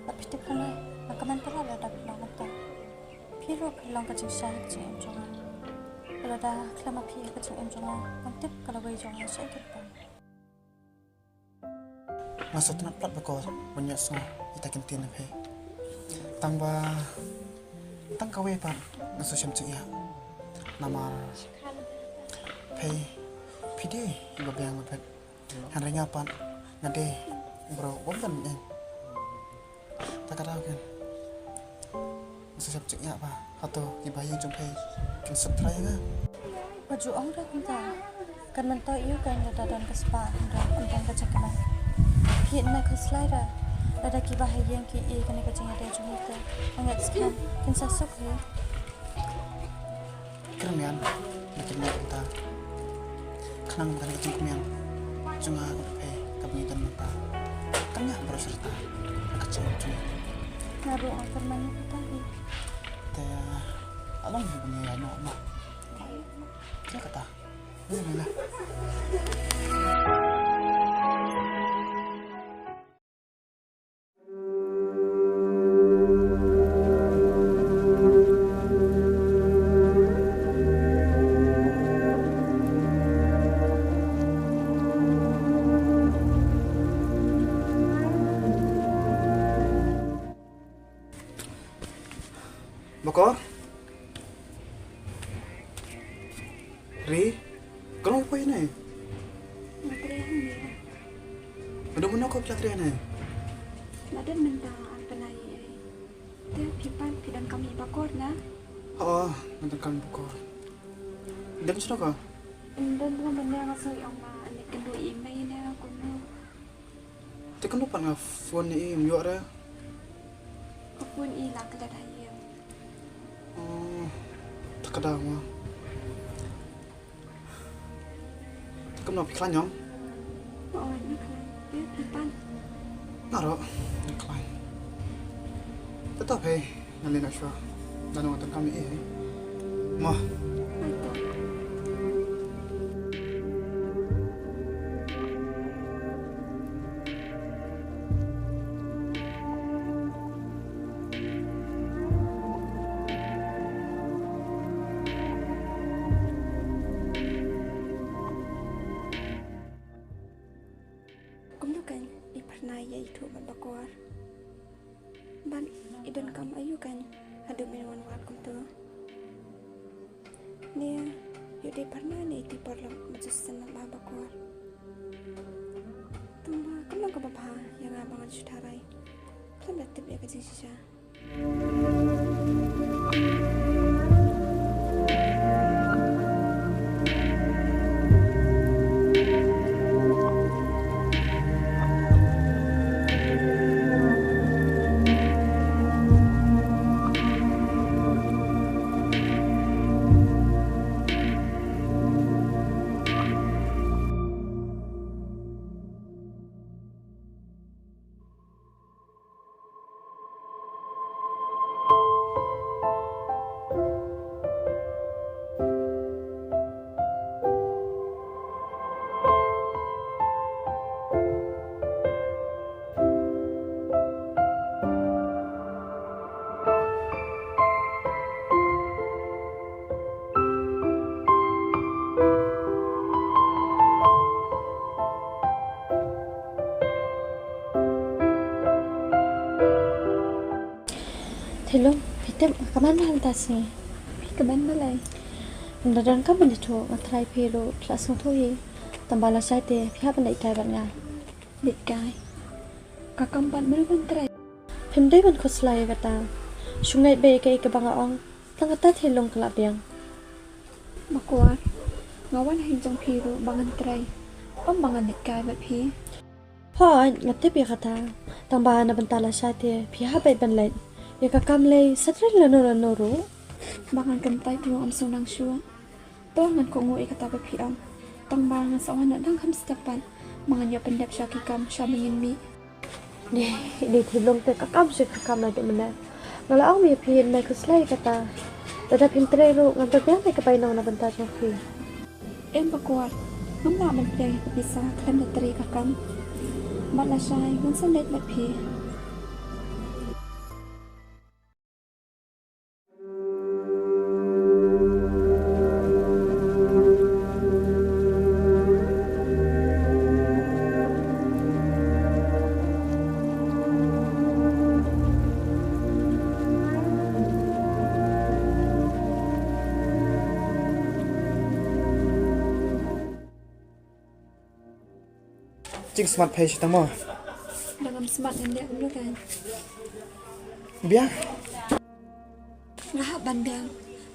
Bad phi tip kane, nga kmen palat lada phi long kumta. Phi ruh phi long ka jingshai ha ka jingim jong nga. Lada khlem ma phi ha ka jingim jong nga, ngam tip ka lawei jong nga shaei kyrpang. Nga sngewtynnat palat Bakor ban ïohsngew ïa kita ki ktien na phi. Tang ba tang kawei pat nga sngewsih jingïa. Namar phi, phi dei iba biang bad phi. Hynrei nga pat nga dei bro bym don. Ta ka daw kein. Nga sngewsih jingïa ba hato kiba ïeng jong phi kin sngewthuh ïa nga. Wat ju ong re kumta. Kan myntoi ïa u kein lada don ka spah hynrei ym don ka jingkmen. Phi ïeit mai khuslai re. Lada kiba ha ïing ki ïohi kane ka jingïadei jong ngi te, nga ngeit skhem kin sa suk hi. Kyrmen, na kyrmen mynta. Khnang ba kane ka jingkmen jong nga bad phi kaba ngi don mynta kan ïa baroh syrta na ka jingim jong ngi. Nga ruh nga kyrmen ïa kata hi. Te, a long hi ba ngi ïa noh ma. Ïa kata. Ïa kata. Bakor? Ri, kano poi ne? Nga trei hangne. Nga dang mynno ko pla trei ne? Nga dang mynta an pynai ei. Te phi pat phi donkam ïa i Bakor na? Oh, nga donkam ïa i Bakor. Dang shano ka? Dang dang mynne nga soi ong ma ane kynduh i mei ne kumno. Te kano pat nga phone ïa i ym ïoh re. Ka phone i la klet ha ïing. Oh, ta ka daw ma. Te kumno phi khlaiñ ong? Oh, nga khlaiñ. Te phi pat? Nga ruh nga khlaiñ. Te to phi. Ngan leit noh shuwa. Ngan ong ïa kane eh. Mo. Kumno kein i Pharnai ïa ithuh bad Bakor? Bad i donkam aïu kein haduh mynnin wan wad kumto? Ne ïoh dei Pharnai ne i Tipor lam ba ju sngewbha Bakor? Tang ba kam long kaba bha ïa nga ba ngan shu tharai. Tang da tip ïa ka jingshisha. Thilo, phi tip, ka man ba hangta sngi. Phi ka man balei? Ynda don ka ban ïathuh, nga trai phi ruh, phi la sngewthuh hi. Tang ba lashai te, phi hap ban leit kai bad nga. Leit kai? Ka kam bad mano ban trei? Phim dei ban khuslai ïa kata. Shu ngeit beit ïa kaei kaba nga ong. Tang kata Thilong ka la biang. Makwar, nga wan ha ïing jong phi ruh ba ngan trei, ym ba ngan leit kai bad phi. Hooid, nga tip ïa kata. Tang ba na bynta lashai te phi hap beit ban leit. Ïa ka kam lei sa trei lano lano ruh. Ba ngan kyntait ruh ym sngewsih shuh. To ngan kohnguh ïa kata ba phi ong. Tang ba ngan sa wan na dang kham step pat. Ba ngan ïoh pyndep sha ki kam sha ba ngin mih. Dei, dei Thilong te ka kam shi ka kam lagi mynne. Nga la ong ïa phi, ym khuslai kata. Lada phim trei ruh ngan pynbiang ïa ka bainong na bynta jong phi. Em Makwar, ngam lah ban pdiang ïa ka pisa khlem da trei ka kam. Bad lashai ngan sa leit bad phi. Jingsmat phi shi tang mo? Ba ngam smat ngan leh kumno kan? Biang. Nga hap ban biang.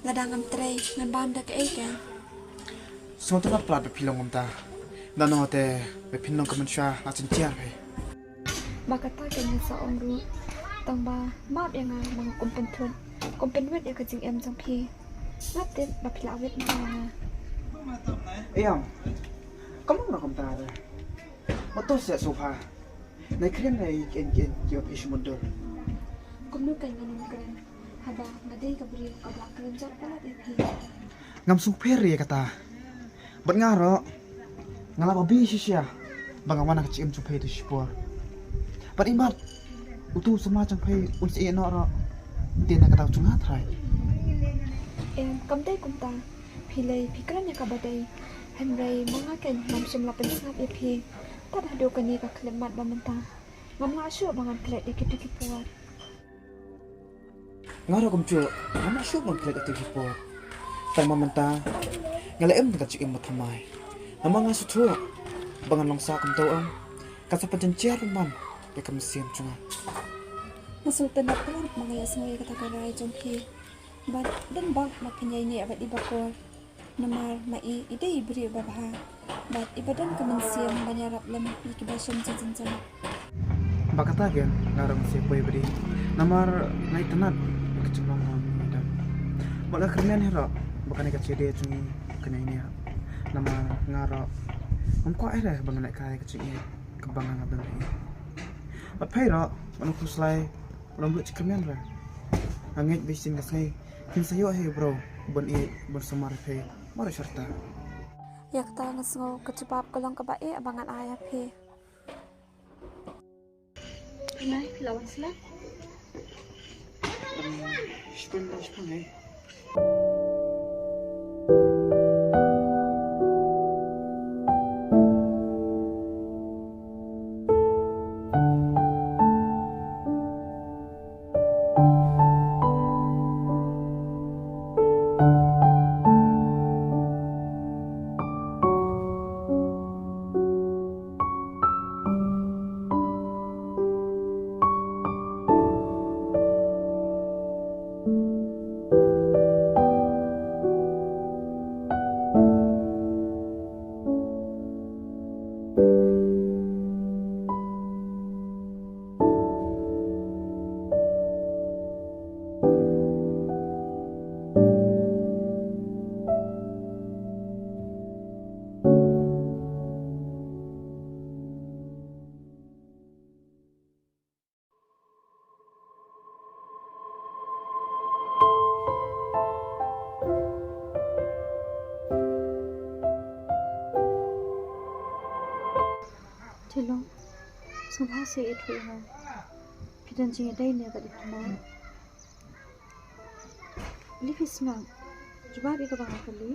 Lada ngam trei ngan bam da kaei kan? Sngewtynnat palat ba phi long kumta. Nangno te ba phin long ka mynshuwa na jynjar phi. Ba kata ka ngan sa ong ruh. Tang ba map ïa nga ba nga kum pynthut, kum pynwit ïa ka jingim jong phi. Nga tip ba phi la wit map ïa nga. Ïam. Kam long ruh kumta te. Ba to seh sngewbha. Nai kren nai kren kren ki ba phi shu mutdur. Kumno kan ngan ym kren? Haba nga dei ka briew kaba la kren jot palat ïa phi. Ngam sngewpher ïa kata. Bad nga ruh nga la babi shisha ba nga wan ha ka jingim jong phi tu shipor. Bad imat utu u samla jong phi un sa ïeh noh ruh. Te na kata u jong nga trai. Em, kam dei kumta. Phi lei phi kren ïa kaba dei. Hynrei ma nga kan ngam shym la pynsngap ïa phi. Tad haduh kane ka khyllipmat ba mynta ngam lah shuh ba ngan klet ïa kito ki por. Nga ruh kumjuh, ngam lah shuh ban klet ïa kito ki por. Tang ma mynta nga la im da ka jingim ba thymmai. Namar nga sngewthuh ba ngan long sah kumta, em, kan sa pynjynjar bymman ïa ka mynsiem jong nga. Nga sngewtynnat palat ba nga ïohsngew ïa kata ka rai jong phi. Bad don bok ba pynïaineh bad i Bakor. Namar ma i i dei i briew babha bad i ba don ka mynsiem ban ïarap lem ïa kiba shem jynjar. Ba kata gen nga rong se poi bri. Namar nga itynnat ka jinglong ram i dam. Ba la kyrmen hi ruh ba kane ka jingïadei jong ngi kan ïaineh. Namar nga ruh ngam kwah eh re ba ngan lehkai ka jingïeit kaba nga nga don hi. Bad phai ruh ba nang khuslai ba nang lut jingkyrmen re. Nga ngeit ba shisien ka sngi kin sa ïoh hi u briew ban ïeit ban sumar ïa phi. Mar sharta. Ïa kata nga sngew ka jubab ka long kaba eh ba ngan ai ha phi. Nai, la wan sla. Em, shipang, shipang, eh. Sngewbha sa ïathuh ïa nga. Phi don jingïadei ne bad i Pyrnai? Lei phi sngap, jubab ïa kaba nga kylli.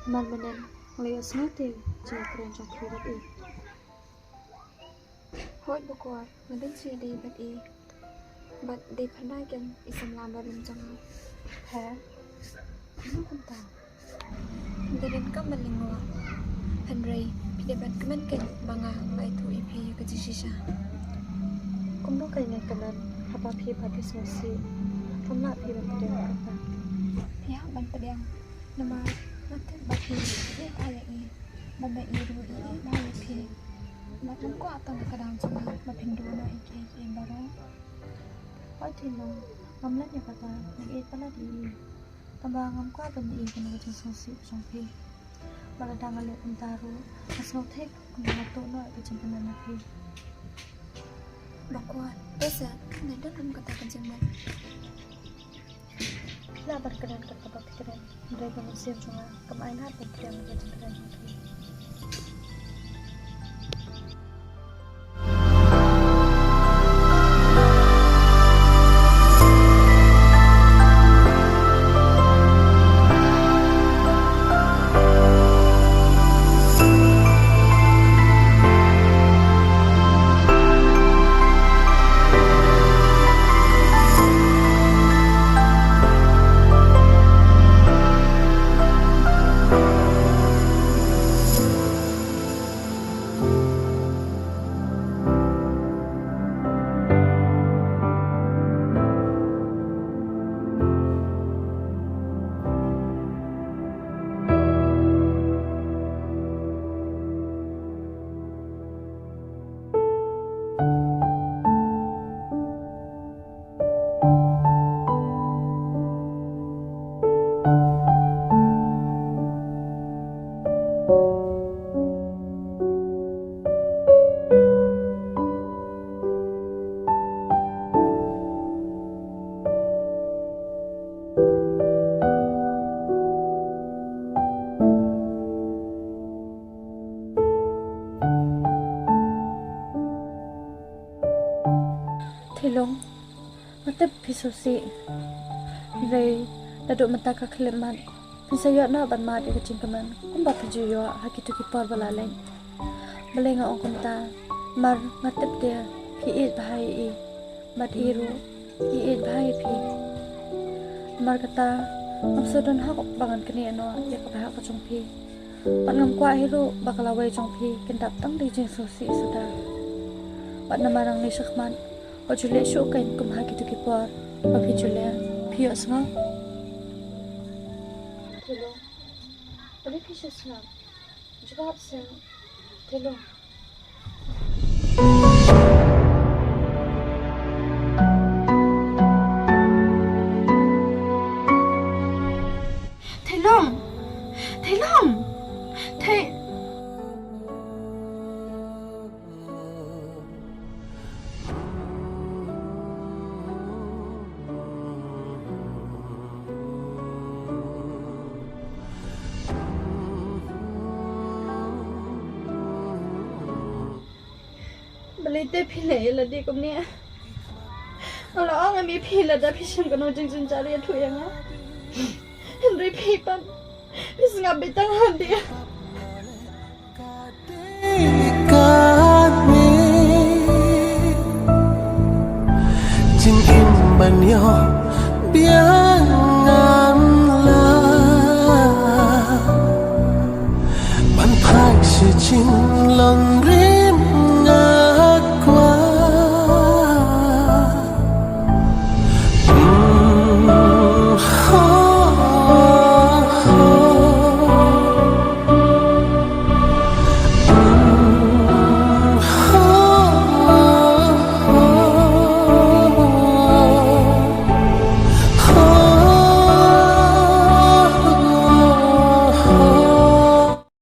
Namar mynnin nga la ïohsngew te jingïakren jong phi bad i. Hooid Bakor, nga don jingïadei bad i. Bad dei Pyrnai kein i samla barim jong nga. He? Kumno kumta? Nga don kam ban lyngngoh. Hynrei phi dei ban kmen kein ba nga la ïathuh ïa phi ïa ka jingshisha. Kumno kein ngan kmen haba phi pat phi sngewsih? Kam lah phi ban pdiang kumta. Phi hap ban pdiang. Namar nga tip ba phi ïeit bha ïa i. Bad ba i ruh i ïeit bha ïa phi. Bad ngam kwah tang ha ka daw jong nga ba phin duh noh ïa kiei kiei baroh. Hooid Thelong, ngam len ïa kata, nga ïeit palat ïa i. Tangba ngam kwah ban ïohi ïa kane ka jingsngewsih jong phi. Bad lada nga leh kumta ruh, nga sngewthik kumba nga tuh noh ïa ka jingkmen na phi. Bakor, te sa, nga don kum kata ka jingmut. Lah ban kren kat kaba phi kren. Hynrei ka mynsiem jong nga kam ailad ban pdiang ïa ka jingkren jong phi. Thelong, nga tip phi sngewsih. Hynrei naduh mynta ka khyllipmat phin sa ïoh noh ban mad ïa ka jingkmen kumba phi ju ïoh ha kito ki por ba la leit. Balei nga ong kumta? Namar nga tip te phi ïeit bha ïa i. Bad i ruh i ïeit bha ïa phi. Namar kata ngam sngewdon hok ba ngan knieh noh ïa ka bhah ka jong phi. Bad ngam kwah hi ruh ba ka lawei jong phi kan dap tang da ka jingsngewsih suda. Bad namar nangne shakhmat wat ju leh shuh kein kum ha kito ki por ba phi ju leh, phi ïohsngew? Thelong, balei phi shu sngap? Jubab seh. Thelong. Thelong. Thelong. The- Balei te phi leh ïa lade kumne? Nga la ong ïa phi lada phi shem kano jingjynjar ïathuh ïa nga. Hynrei phi pat phi sngap beit tang hadien.